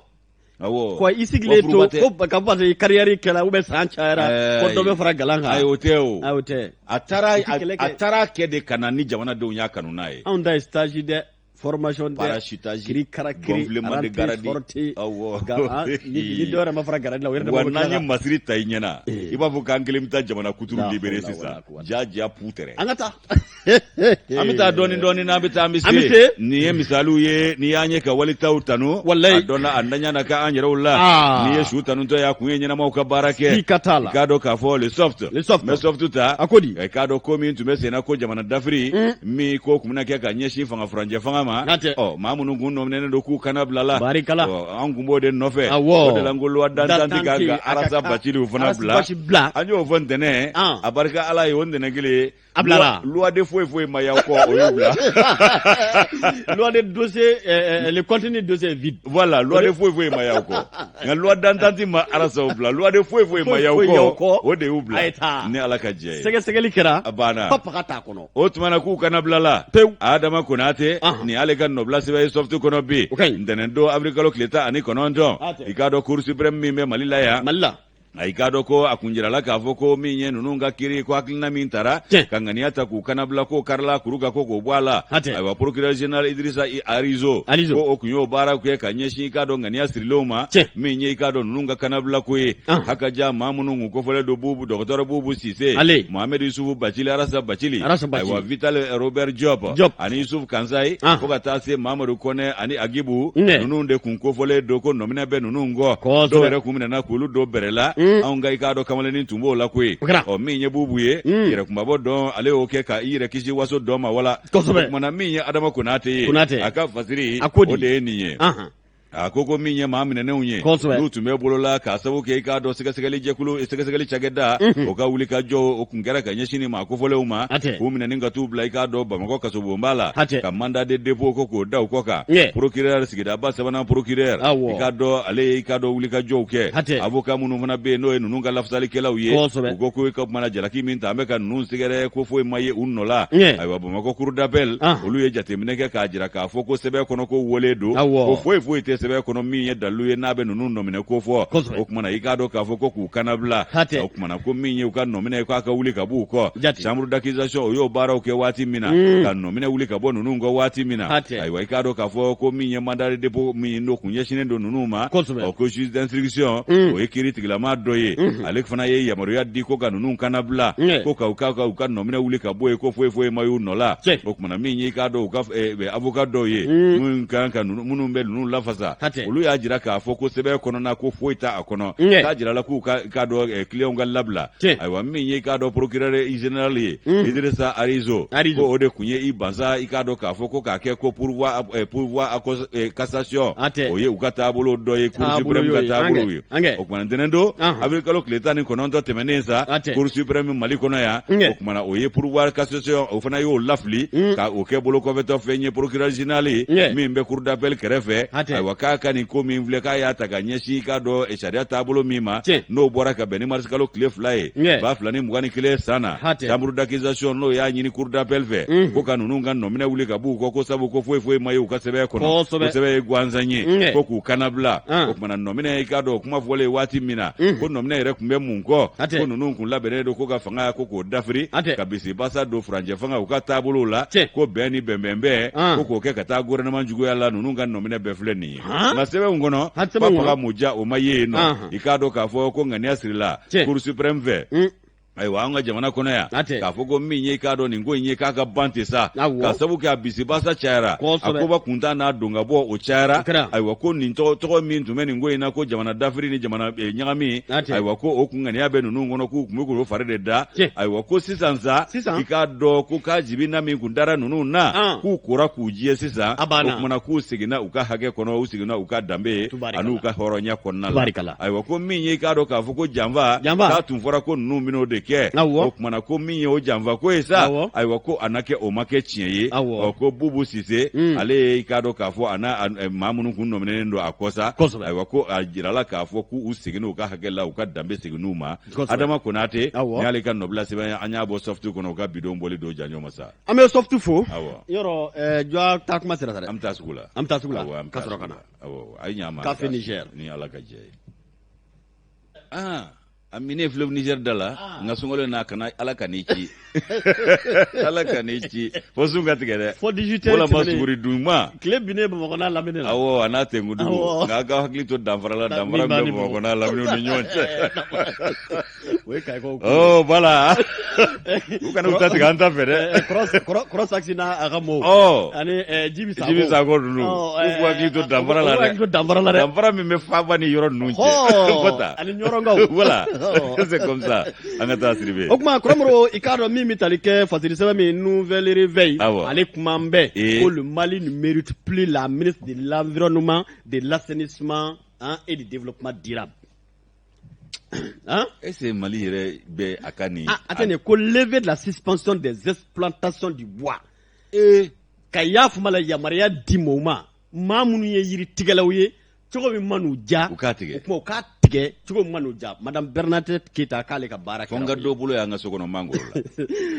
Awɔ. Ko i sigilen to ko ka parce que carrière kɛla ou bien san cayara, ko dɔ bɛ fara galan kan. Ayi, o tɛ o. Ayi, o tɛ. A taara kɛ de ka na ni jamanadenw y'a kanu n'a ye. Anw ta ye stage dɛ, formation dɛ. Parachutage. Kiri kara kiri. Gonflement de grade. Sortie. Awɔ. Ni dɔ yɛrɛ ma fara grade la, o yɛrɛ. Wa n'an ye masiri ta i ɲɛna, i b'a fɔ k'an kelen bɛ taa jamana kuturu libérer sisan. Ja ja putere. An ka taa. An bɛ taa dɔɔni dɔɔni, n'an bɛ taa, an bɛ se. Nin ye misaliw ye, n'i y'an ye ka walitaw tanu. Walayi. A dɔnna a daɲa ka an yɛrɛw la. N'i ye su tanutɔ ye, a kun ye ɲɛnamaw ka baara kɛ. I ka t'a la. I k'a dɔn k'a fɔ le soft. Le soft. N bɛ soft ta. A ko di? I k'a dɔn ko min tun bɛ senna ko jamana dafiri. Min ko tun bɛna kɛ ka ɲɛsin fanga furancɛ fanga ma. Ɔ, maa minnu kun nɔminɛnen don k'u kana bila la. Barikala. Ɔ, an kun b'o de nɔfɛ. Awɔ. O de la n ko loi d'entente kan ka Arasa Baciliw fana bila. Bila. An y'o fɔ ntɛnɛn. A barika Ala ye, o ntɛnɛn kelen ye. A bilala. Loi de foyi foyi ma y'aw kɔ, o y'u bila. Loi de dossier, le contenu dossier est vide. Voilà, loi de foyi foyi ma y'aw kɔ. Nka loi d'entente ma Arasaw bila, loi de foyi foyi ma y'aw kɔ, o de y'u bila. A ye taa. Ni Ala ka jɛ ye. Sɛgɛsɛgɛli kɛra. A banna. Pa paga t'a kɔnɔ. O tuma na k'u kana bila la. Pewu. Adama Konate. Nin y'ale ka nɔbila sɛbɛn ye soft kɔnɔ bi. O ka ɲi. Ntɛnɛn don, avril kalo tile 19. I k'a dɔn Cour suprême min bɛ Mali la yan. Mali la. A i k'a dɔn ko a kun jirala k'a fɔ ko min ye ninnu ka kiri ko hakilina min tara ka ŋaniya ta k'u kanabila, ko karila kuru ka ko k'o bɔ a la. Ayiwa, procureur général Idrissa Arizo ko o kun y'o baara kɛ ka ɲɛsin i k'a dɔn ŋaniya sirilenw ma, min ye i k'a dɔn ninnu ka kanabila ko ye. Haka ja maa minnu kun kofɔlen don, Bubu, docteur Bubu Sise, Mohamed Yusufu Bacili, Arasa Bacili, ayiwa, Vital Robert Diop ani Yusuf Kansayi, fo ka taa se Mamadu Kɔnɛ ani Agibu, ninnu de kun kofɔlen don ko nɔminɛ bɛ ninnu kɔ. Dɔw yɛrɛ kun minɛna k'olu don bɛrɛ la. Anw ka i k'a dɔn kamalennin tun b'o la koyi. Ɔ, min ye Bubu ye, yɛrɛkunbabɔ dɔn, ale y'o kɛ ka i yɛrɛ kisi waso dɔ ma wala. O kumana min ye Adama Konate ye, a ka fasiri o de ye nin ye. A ko min ye maa minɛnenw ye, n'u tun bɛ bolo la k'a sababu kɛ i k'a dɔn sɛgɛsɛgɛli jɛkulu, sɛgɛsɛgɛli cakɛda o ka wuli ka jɔ, o kun kɛra ka ɲɛsin nin maa kofɔlenw ma, k'u minɛni ka t'u bila i k'a dɔn Bamakɔ kasobonba la, ka mandat de dépôt ko k'o da u kɔ kan. Procureur sigidaba sabanan procureur, i k'a dɔn ale ye i k'a dɔn wuli ka jɔw kɛ. Avocat minnu fana bɛ yen, n'o ye ninnu ka lafasalikɛlaw ye, u ko ko i ka kumana jalaki min ta, an bɛ ka ninnu sɛgɛrɛ ko foyi ma ye u nɔ la. Ayiwa, Bamakɔ cour d'appel, olu ye jateminɛ kɛ k'a jira k'a fɔ ko sɛbɛn kɔnɔ ko wale don, ko foyi foyi tɛ. sɛbɛn kɔnɔ min ye dalilu ye n'a bɛ ninnu nɔminɛ ko fɔ. O kumana i k'a dɔn k'a fɔ ko k'u kannabila. O kumana ko min ye u ka nɔminɛ ye k'a ka wuli ka b'u kɔ. Chambre d'accusation o y'o baaraw kɛ waati min na, ka nɔminɛ wuli ka bɔ ninnu kɔ waati min na, ayiwa, i k'a dɔn k'a fɔ ko min ye mandat de dépôt min n'o kun ɲɛsinnen don ninnu ma, ɔ ko juge d'instruction, o ye kiiri tigilama dɔ ye, ale fana ye yamaruya di ko ka ninnu kannabila, ko ka u ka nɔminɛ wuli ka bɔ yen, ko foyi foyi ma y'u nɔ la. O kumana min ye i k'a dɔn u ka avocat dɔw ye minnu kan ka minnu bɛ ninnu lafasa, olu y'a jira k'a fɔ ko sɛbɛn kɔnɔna ko foyi t'a kɔnɔ k'a jira la k'u ka k'a dɔn clientw ka labila. Ayiwa, min ye i k'a dɔn procureur général ye, Idrissa Arizo, ko o de kun ye i bansa i k'a dɔn k'a fɔ ko k'a kɛ ko pourvoi en cassation, o ye u ka taabolo dɔ ye, Cour suprême ka taabolo ye. O kumana ntɛnɛn don, avril kalo tile 19 tɛmɛnen sa, Cour suprême Mali kɔnɔ yan, o kumana o ye pourvoi cassation, o fana y'o lafili ka o kɛ bolokɔfɛtɔ fɛn ye. Procureur général ye min bɛ cour d'appel kɛrɛfɛ, ayiwa, k'a ka nin ko min filɛ, k'a y'a ta ka ɲɛsin i k'a dɔn sariya taabolo min ma, n'o bɔra ka bɛn ni mars kalo tile 2 ye 2021 san na, chambre d'accusation n'o y'a ɲini cour d'appel fɛ ko ka ninnu ka nɔminɛ wuli ka b'u kɔ, ko sabu ko foyi foyi ma ye u ka sɛbɛn kɔnɔ, ko sɛbɛn ye gansan ye, ko k'u kannabila. O kumana nɔminɛ, i k'a dɔn o kuma fɔlen waati min na, ko nɔminɛ yɛrɛ tun bɛ mun kɔ? Ko ninnu kun labɛnnen don ko ka fanga ko k'o dafiri, ka bisibasa don furancɛ fanga u ka taabolow la, ko bɛn ni bɛnbɛnbɛn, ko k'o kɛ ka taa gouvernement juguya la. Ninnu ka nɔminɛ bɛɛ filɛ nin ye, nka sɛbɛnw kɔnɔ papaga muja o ma ye yen nɔ. I k'a dɔn k'a fɔ ko ŋaniya sirila Cour suprême fɛ, ayiwa, an ka jamana kɔnɔ yan, k'a fɔ ko min ye i k'a dɔn nin ko in ye k'a ka ban ten sa, ka sabu kɛ a bisibasa cayara, a koba kuntan n'a don ka bɔ o cayara. Ayiwa, ko nin tɔgɔ min tun bɛ nin ko in na, ko jamana dafiri ni jamana ɲagami, ayiwa, ko o kun ŋaniya bɛ ninnu kɔnɔ, k'u tun bɛ k'o fari de da. Ayiwa, ko sisan sa, i k'a dɔn ko k'a jibina min kun dara ninnu na, k'u kora k'u jɛ sisan. O kumana k'u seginna u ka hakɛ kɔnɔ, u seginna u ka danbe ye an'u ka hɔrɔnya kɔnɔna la. Ayiwa, ko min ye i k'a dɔn k'a fɔ ko janfa, k'a tun fɔra ko ninnu bɛn'o de kɛ, o kumana ko min ye o janfa ko ye sa, ayiwa, ko a na kɛ o ma kɛ tiɲɛ ye. Ɔ ko Bubu Sise, ale ye i k'a dɔn k'a fɔ a n'a maa minnu kun nɔminɛnen don a kɔ sa, ayiwa, ko a jirala k'a fɔ k'u seginna u ka hakɛ la, u ka danbe seginn'u ma. Adama Konate ni ale ka nɔbila sɛbɛn, an y'a bɔ Soft kɔnɔ, u ka bidon bɔli don janjo ma sa. An bɛ Soft fo. Yɔrɔ jɔ taa kuma sera sa dɛ. An bɛ taa sugu la. An bɛ taa sugu la ka sɔrɔ ka na. Awɔ, a ye ɲ'a ma. Café Niger. Ni Ala ka jɛ ye. A mine fleuve Niger da la, nka sunkalo n'a kana, Ala ka n'i ci, Ala ka n'i ci fo sun ka tigɛ dɛ. Fo 18 heures. Walama suguri dunma. Tile binnen Bamakɔ n'a lamini la. Awɔ, a n'a Tenkudugu. Nka a ka hakili to danfara la, danfara min bɛ Bamakɔ n'a lamini ni ɲɔgɔn cɛ. O ye Kayikaw. Oh, voilà, u kana u ta tigɛ an ta fɛ dɛ. Kɔrɔ Saksi n'a a ka mɔɔw. Ɔ. Ani Jibi Sako. Jibi Sako ninnu. U k'u hakili to danfara la dɛ. U k'u hakili to danfara la dɛ. Danfara min bɛ faaba ni yɔrɔ ninnu cɛ. Fɔ ani Ɲɔrɔnkaw. Voilà, c'est comme ça. An ka taa Sidibe. O tuma Kɔrɔmɔrɔ, i k'a dɔn min bɛ tali kɛ fasiri sɛbɛn min Nouvel Réveil. Awɔ. Ale kuma bɛ. Ko le Mali ne mérite plus la ministre de l'Environnement, de l'Assainissement, hein, et du Développement durable. Hein? Est-ce que Mali yɛrɛ bɛ a ka nin. Ah, attendez, ko lever de la suspension des exploitations du bois. Ka y'a fama la yamaruya di mɔgɔw ma, maa minnu ye yiri tigɛlaw ye, cogo min man'u ja. U k'a tigɛ. O tuma u k'a tigɛ cogo min man'u ja. Madame Bernadette Keita k'ale ka baara kɛra. Fo n ka dɔ bolo y'an ka so kɔnɔ mangoro la.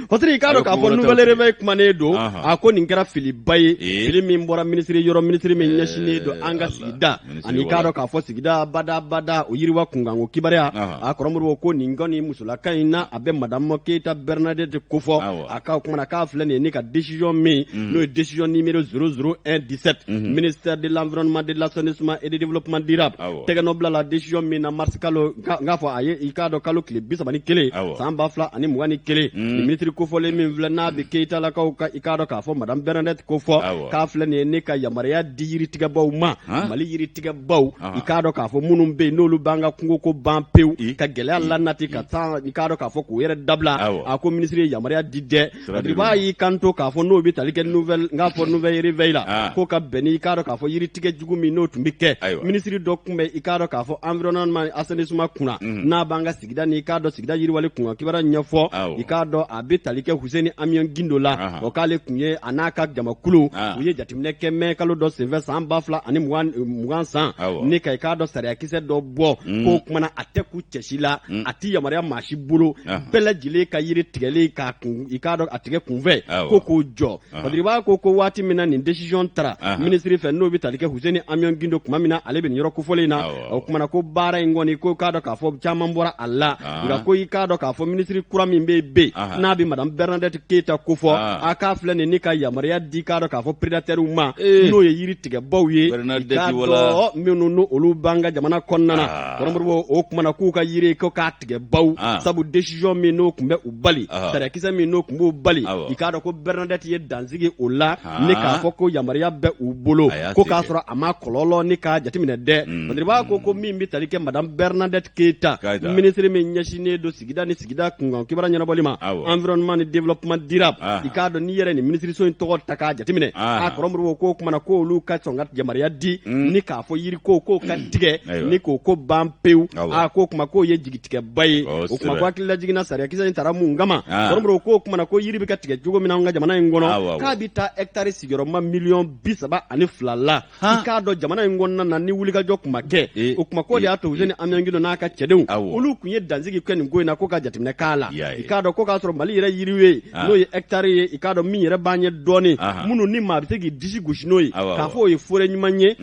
Fasiri, i k'a dɔn k'a fɔ Nouvel Réveil kumanen don. A ko nin kɛra filiba ye. Fili min bɔra minisiri yɔrɔ, minisiri min ɲɛsinnen don an ka sigida ani i k'a dɔn k'a fɔ sigida bada bada o yiriwa kunkanko kibaruya. A kɔrɔmoribo ko nin kɔni musolaka in na, a bɛ madame Keita Bernadette kofɔ. A ka o kumana k'a filɛ nin ye ni ka décision min, n'o ye décision numéro 00117, ministère de l'Environnement, de l'Assainissement et du Développement durable, tɛgɛnɔ bila la décision min na mars kalo, n k'a fɔ a ye i k'a dɔn kalo tile 31 san 2021, nin minisiri kofɔlen min filɛ n'a bɛ Keyitalakaw ka i k'a dɔn k'a fɔ madame Bernadette kofɔ, k'a filɛ nin ye ne ka yamaruya di yiritigɛbaw ma, Mali yiritigɛbaw, i k'a dɔn k'a fɔ minnu bɛ yen n'olu b'an ka kungo ko ban pewu ka gɛlɛya lanati ka taa i k'a dɔn k'a fɔ k'u yɛrɛ dabila. A ko minisiri ye yamaruya di dɛ. B'a y'i kanto k'a fɔ n'o bɛ tali kɛ nouvelle, n k'a fɔ Nouvel Réveil la, ko ka bɛn ni i k'a dɔn k'a fɔ yiritigɛ jugu min n'o tun bɛ kɛ, minisiri dɔ tun bɛ i k'a dɔn k'a fɔ environnement environnement assainissement kunna, n'a b'an ka sigida ni i k'a dɔn sigida yiriwali kunkan kibaruya ɲɛfɔ, i k'a dɔn a bɛ tali kɛ Huseni Amiɔn Gindo la. O k'ale tun ye a n'a ka jamakulu, u ye jateminɛ kɛ mɛ kalo dɔ senfɛ san 2020 san, ni ka i k'a dɔn sariyakisɛ dɔ bɔ k'o kumana a tɛ kun cɛ si la, a tɛ yamaruya maa si bolo, bɛɛ lajɛlen ka yiri tigɛli k'a kun i k'a dɔn a tigɛ kunfɛ ko k'o jɔ. Badiriba ko ko waati min na nin décision tara minisiri fɛ, n'o bɛ tali kɛ Huseni Amiɔn Gindo, tuma min na ale bɛ nin yɔrɔ kofɔlen in na, o kumana ko baara in kɔni, ko k'a dɔn k'a fɔ caman bɔra a la. Nka ko i k'a dɔn k'a fɔ minisiri kura min bɛ yen, n'a bɛ madame Bernadette Keita kofɔ, a k'a filɛ nin ni ka yamaruya di k'a dɔn k'a fɔ prédateurs ma, n'o ye yiri tigɛbaw ye, i k'a dɔn minnu n'olu b'an ka jamana kɔnɔna na. Kɔrɔmoribo, o kumana k'u ka yiri ko k'a tigɛ baw, sabu décision min n'o tun bɛ u bali, sariyakisɛ min n'o tun b'u bali, i k'a dɔn ko Bernadette ye dansigi o la, ni k'a fɔ ko yamaruya bɛ u bolo, ko k'a sɔrɔ a ma kɔlɔlɔ ni k'a jateminɛ dɛ. Badiriba ko ko min bɛ tali kɛ madame Bernadette Keita, minisiri min ɲɛsinnen don sigida ni sigida kunkan kibaruya ɲɛnabɔli ma, environnement ni développement durable, i k'a dɔn n'i yɛrɛ nin minisiriso in tɔgɔ ta k'a jateminɛ, a kɔrɔmoribo k'o kumana k'olu ka sɔn ka yamaruya di ni k'a fɔ yiriko k'o ka tigɛ ni k'o ko ban pewu. A k'o kuma k'o ye jigitigɛba ye. O kuma ko hakililajigin na, sariyakisɛ in tara mun kama? Kɔrɔmoribo k'o kumana ko yiri bɛ ka tigɛ cogo min na an ka jamana in kɔnɔ, k'a bɛ taa hɛkitari sigiyɔrɔma miliyɔn 32 la, i k'a dɔn jamana in kɔnɔna na, ni wulikajɔ tun ma kɛ. O kuma k'o de y'a to Huseni Amiɔn Gindo n'a ka cɛdenw, olu tun ye dansigi kɛ nin ko in na, ko ka jateminɛ k'a la. I k'a dɔn ko k'a sɔrɔ Mali yɛrɛ yiri ye, n'o ye hɛkitari ye, i k'a dɔn min yɛrɛ b'an ɲɛ dɔɔnin, minnu ni maa bɛ se k'i disi gosi n'o ye k'a fɔ o ye forêt ɲuman ye,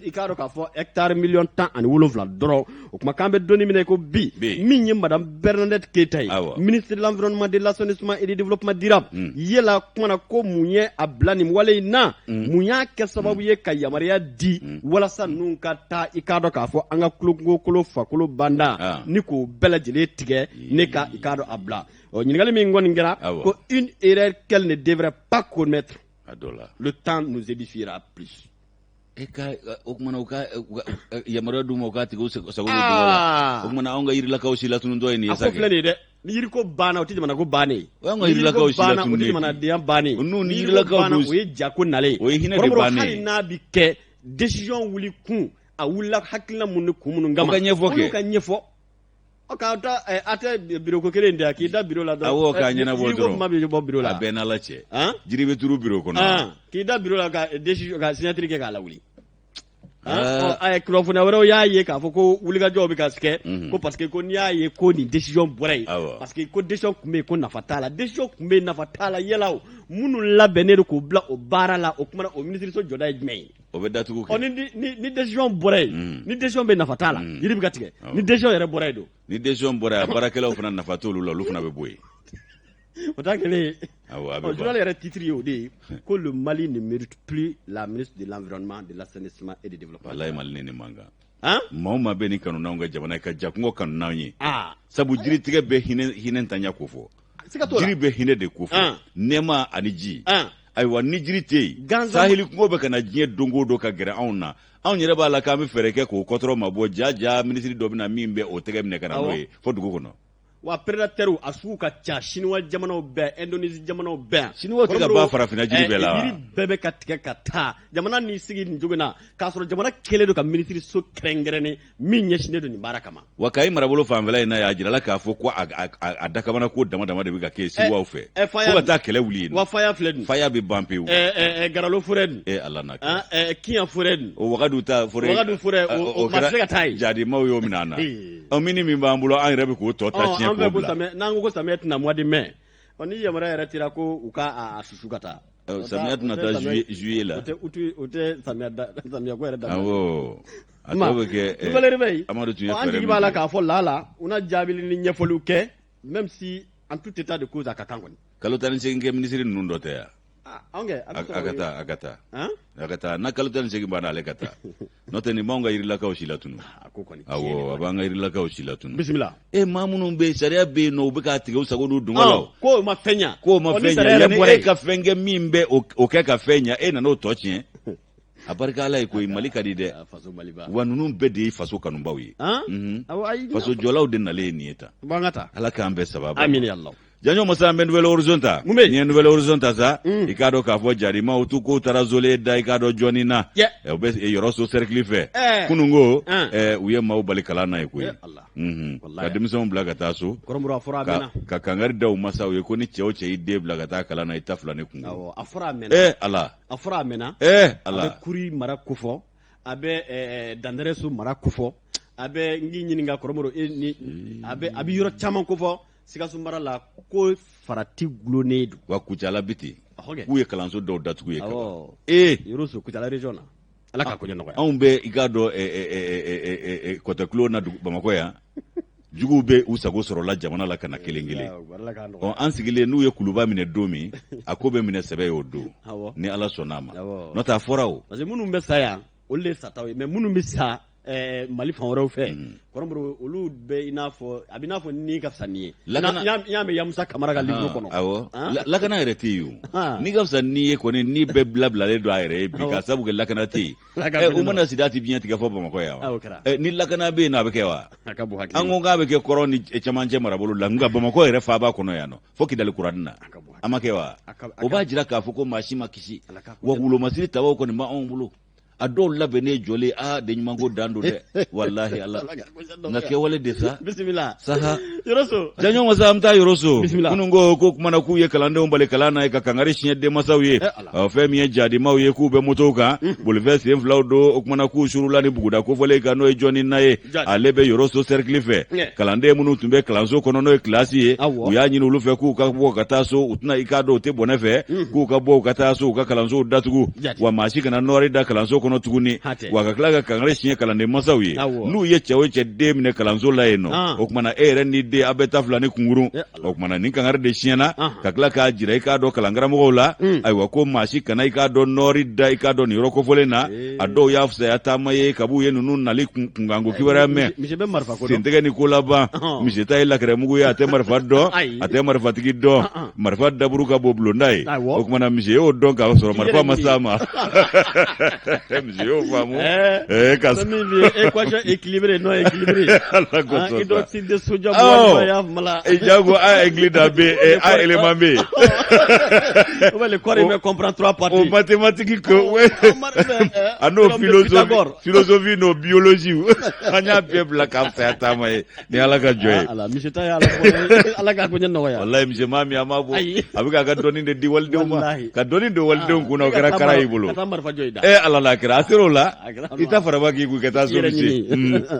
i k'a dɔn k'a fɔ hɛkitari miliyɔn 17 dɔrɔn. O kuma k'an bɛ don min na i ko bi, min ye madame Bernadette Keita ye, ministre de l'environnement, de l'assainissement et du développement durable, yala kumana ko mun ye a bila nin wale in na? Mun y'a kɛ sababu ye ka yamaruya di walasa ninnu ka taa, i k'a dɔn k'a fɔ an ka kulokolo fakolo banda ni k'o bɛɛ lajɛlen tigɛ, ne ka i k'a dɔn a bila? Ɔ, ɲininkali min kɔni kɛra ko une erreur qu'elle ne devrait pas commettre, le temps nous édifiera plus. E ka o kumana u ka yamaruya d'u ma u k'a tigɛ u sago bɛ dugu la. O kumana anw ka yirilakaw si latunutɔ ye nin ye sa. A ko filɛ nin ye dɛ, ni yiriko banna, o tɛ jamana ko bannen ye. O y'anw ka yirilakaw si latununi o tɛ jamanadenya bannen ye. N'u ni yirilakaw dun, o ye jako nalen ye. O ye hinɛ de bannen ye. Hali n'a bi kɛ décision wuli kun, a wulila hakilina mun ni kun minnu kama, o ka ɲɛfɔ kɛ, olu ka ɲɛfɔ. Ɔ, k'a da a tɛ biro ko kelen in tɛ, k'i da biro la dɔrɔn. Awɔ, k'a ɲɛnabɔ dɔrɔn. Yiriko kuma bɛ bɔ biro la. A bɛɛ n'Ala cɛ. Jiri bɛ turu biro kɔnɔ. K'i da biro la ka décision, ka signature kɛ k'a lawuli. Kunnafoniya wɛrɛw y'a ye k'a fɔ ko wulikajɔw bɛ ka kɛ ko parce que ko n'i y'a ye ko nin décision bɔra yen, parce que ko décision tun bɛ yen ko nafa t'a la. Décision tun bɛ yen, nafa t'a la. Yala o minnu labɛnnen don k'o bila o baara la, o kumana o minisiriso jɔda ye jumɛn ye? O bɛ datugu kɛ. Ɔ, ni décision bɔra yen, ni décision bɛ, nafa t'a la, yiri bɛ ka tigɛ, ni décision yɛrɛ bɔra yen don. Ni décision bɔra yen, a baarakɛlaw fana, nafa t'olu la, olu fana bɛ bɔ yen. O t'a kɛlen ye. Awɔ, a bɛ ban. Journal yɛrɛ titre ye o de ye ko le Mali ne mérite plus la ministre de l'environnement, de l'assainissement et du développement. Walayi, Mali ni nin man kan. Maa o maa bɛ nin kanu n'anw ka jamana ye, ka jakungo kanu n'anw ye, sabu jiritigɛ bɛ hinɛ, hinɛntanya ko fɔ. Siga t'o la. Jiri bɛ hinɛ de ko fɔ, nɛɛma ani ji. Ayiwa, ni jiri tɛ yen, saheli kungo bɛ ka na diɲɛ don o don ka gɛrɛ anw na. Anw yɛrɛ b'a la k'an bɛ fɛɛrɛ kɛ k'o kɔtɔrɔ ma bɔ. Ja ja, minisiri dɔ bɛ na min bɛ o tɛgɛ minɛ ka na n'o ye fo dugu kɔnɔ. Wa prédateurs a sugu ka ca, Chinois jamanaw bɛɛ, Indonésie jamanaw bɛɛ yan. Chinois tɛ ka ban farafinna jiri bɛɛ la wa? Yiri bɛɛ bɛ ka tigɛ ka taa. Jamana n'i sigi nin cogo in na, k'a sɔrɔ jamana kɛlen don ka minisiriso kɛrɛnkɛrɛnnen min ɲɛsinnen don nin baara kama. Wa Kayi marabolo fanfɛla in na, y'a jirala k'a fɔ ko a dakamana ko dama dama de bɛ ka kɛ siriwaw fɛ, fo ka taa kɛlɛ wuli yen. Wa faya filɛ dun. Faya bɛ ban pewu. Garalo forêt dun. E Ala na. Kiyan forêt dun. O Wagadu ta forêt. Wagadu forêt, o ma se ka taa yen. Jadimaw y'o minɛ an na. Ɔ, mini min b'an bolo, an yɛrɛ bɛ k'o tɔ ta tiɲɛ k'o bila. N'an ko samiya tɛna mois de mai, ɔ, ni yamaruya yɛrɛ tira ko u ka a susu ka taa. Samiya tɛna taa juillet la. O tɛ o tɛ samiya da, samiya ko yɛrɛ daminɛ. Awɔ. A tɔ bɛ kɛ. Valérie Bey, Amadu tun ye an jigi b'a la k'a fɔ lala u na jaabili ni ɲɛfɔliw kɛ, même si en tout état de cause a ka kan kɔni. Kalo 18 kɛ minisiri ninnu dɔ tɛ yan. Anw kɛ a ka taa, a ka taa, a ka taa. N'a kalo 18 banna, ale ka taa, n'o tɛ nin b'anw ka yirilakaw si latunu. Awɔ, a b'an ka yirilakaw si latunu. Bisimila. E, maa minnu bɛ yen, sariya bɛ yen nɔ, u bɛ k'a tigɛ u sago n'u dungɔ la. K'o ma fɛn ɲa. K'o ma fɛn ɲa. Yanni e ka fɛn kɛ min bɛ o kɛ ka fɛn ɲa, e nan'o tɔ tiɲɛ. A barika Ala ye koyi, Mali ka di dɛ. Wa ninnu bɛɛ de ye faso kanubaw ye, faso jɔlaw de nalen ye nin ye tan. Ala k'an bɛɛ sababa. Amin ya Allah. Janjo masa an bɛ Nouvel Horizon ta Mun bɛ yen? N'i ye Nouvel Horizon ta sa, i k'a dɔn k'a fɔ jarimaw tu k'u taara zole da i k'a dɔn jɔnni na. O bɛ Yɔrɔso cercle fɛ. Kunun ko u ye maaw bali kalan na yen koyi. Eh, Allah. Ka denmisɛnw bila ka taa so. Kɔrɔmuru, a fɔra a mɛnna. Ka kangari da u masaw ye ko ni cɛ o cɛ y'i den bila ka taa kalan na, i ta fila ni kungo. Awɔ, a fɔra a mɛnna. Eh Ala. A fɔra a mɛnna. Eh Ala. A bɛ Kuri mara kofɔ, a bɛ Danɛrɛso mara kofɔ, a bɛ n k'i ɲininka Kɔrɔmuru, e ni a bɛ yɔrɔ caman kofɔ Sikaso mara la ko farati gulonnen don. Wa Kucala bi ten. K'u ye kalanso dɔw datugu yen. Awɔ. Ee. Yɔrɔso Kucala région na. Ala ka koɲɛ nɔgɔya. Anw bɛ i k'a dɔn kɔtɛkulo na Bamakɔ yan. Juguw bɛ u sago sɔrɔla jamana la ka na kelen kelen. Ɔ an sigilen n'u ye kuluba minɛ don min, a ko bɛ minɛ sɛbɛ ye o don. Ni Ala sɔnna a ma. N'o tɛ a fɔra o. Parce que minnu bɛ sa yan, olu de ye sataw ye, mais minnu bɛ sa Mali fan wɛrɛw fɛ, Kɔrɔmuru, olu bɛ i n'a fɔ a bɛ i n'a fɔ ni ka fisa ni ye. Lakana n y'a mɛn Yamusa Kamara ka livre kɔnɔ. Awɔ, lakana yɛrɛ tɛ yen o. N'i ka fisa ni ye kɔni, ni bɛɛ bilabilalen don a yɛrɛ ye bi ka sabu kɛ lakana tɛ yen. U mana sida ti biɲɛ tigɛ fɔ Bamakɔ yan wa? Ni lakana bɛ yen nɔ, a bɛ kɛ wa? An ko k'a bɛ kɛ kɔrɔn ni cɛmancɛ marabolo la, nka Bamakɔ yɛrɛ faaba kɔnɔ yan nɔ fo Kidali kuranin na, a ma kɛ wa? O b'a jira k'a fɔ ko maa si ma kisi. Wa wolomasiri tabaw kɔni b'anw bolo. A dɔw labɛnnen jɔlen, aa den ɲuman ko dan don dɛ, walahi Ala, nka kɛwale de sa. Bisimila. Saha. Yɔrɔso. Janjo masa, an bɛ taa Yɔrɔso. Bisimila. Kunun ko kumana k'u ye kalandenw bali kalan na ka kangari siɲɛ denmansaw ye. Eh, Fɛn min ye jadimaw ye k'u bɛ motow kan, bolifɛn sen filaw don, o kumana k'u surula ni buguda kofɔlen kan, n'o ye jɔnni na ye, ale bɛ Yɔrɔso cercle fɛ. Kalanden minnu tun bɛ kalanso kɔnɔ, n'o ye kilasi ye, u y'a ɲini olu fɛ k'u ka bɔ ka taa so, u tɛna i k'a dɔn u tɛ bɔnɛ fɛ, k'u ka bɔ u ka taa so, u ka kalansow datugu, wa maa si kana nɔɔri da kalanso kɔnɔ tuguni. Wa ka tila ka kangari siɲɛ kalanden masaw ye, n'u ye cɛ o cɛ den minɛ kalanso la yen nɔ, o kumana e yɛrɛ n'i den aw bɛ ta fila ni kunkurun. O kumana nin kangari de siɲɛna ka tila k'a jira i k'a dɔn kalankaramɔgɔw la, ayiwa, ko maa si kana i k'a dɔn nɔɔri da i k'a dɔn nin yɔrɔ kofɔlen na. A dɔw y'a fisaya taama ye kab'u ye ninnu nali kunkanko kibaruya mɛn, sentigɛ ni ko laban. Misi ta ye lakɛrɛmugu ye, a tɛ marifa dɔn, a tɛ marifatigi dɔn. Marifa daburu ka bon bulonda ye. O kumana misi y'o dɔn k'a sɔrɔ marifa ma s'a ma, misi y'o faamu. Ka équation équilibrée non équilibrée. Ala ko sɔn. Hydroxyde de sodium walima y'a mala. Jago a ingrédient bɛ yen, a élément bɛ yen. Ou bien le corps humain comprend trois parties. O mathématique ko a n'o philosophie n'o biologie, an y'a bɛɛ bila k'a fisaya taama ye ni Ala ka jɔ ye. Ala misi ta ye Ala Ala ka koɲɛ nɔgɔya. Walayi misi maa min an b'a bɔ, a bɛ k'a ka dɔnni de di walidenw ma, ka dɔnni don walidenw kun na, o kɛra kara y'i bolo. Ka taa marifa jɔ i da. Ala la kɛra a ser'o la, i ta faraba k'i kun ka taa so misi.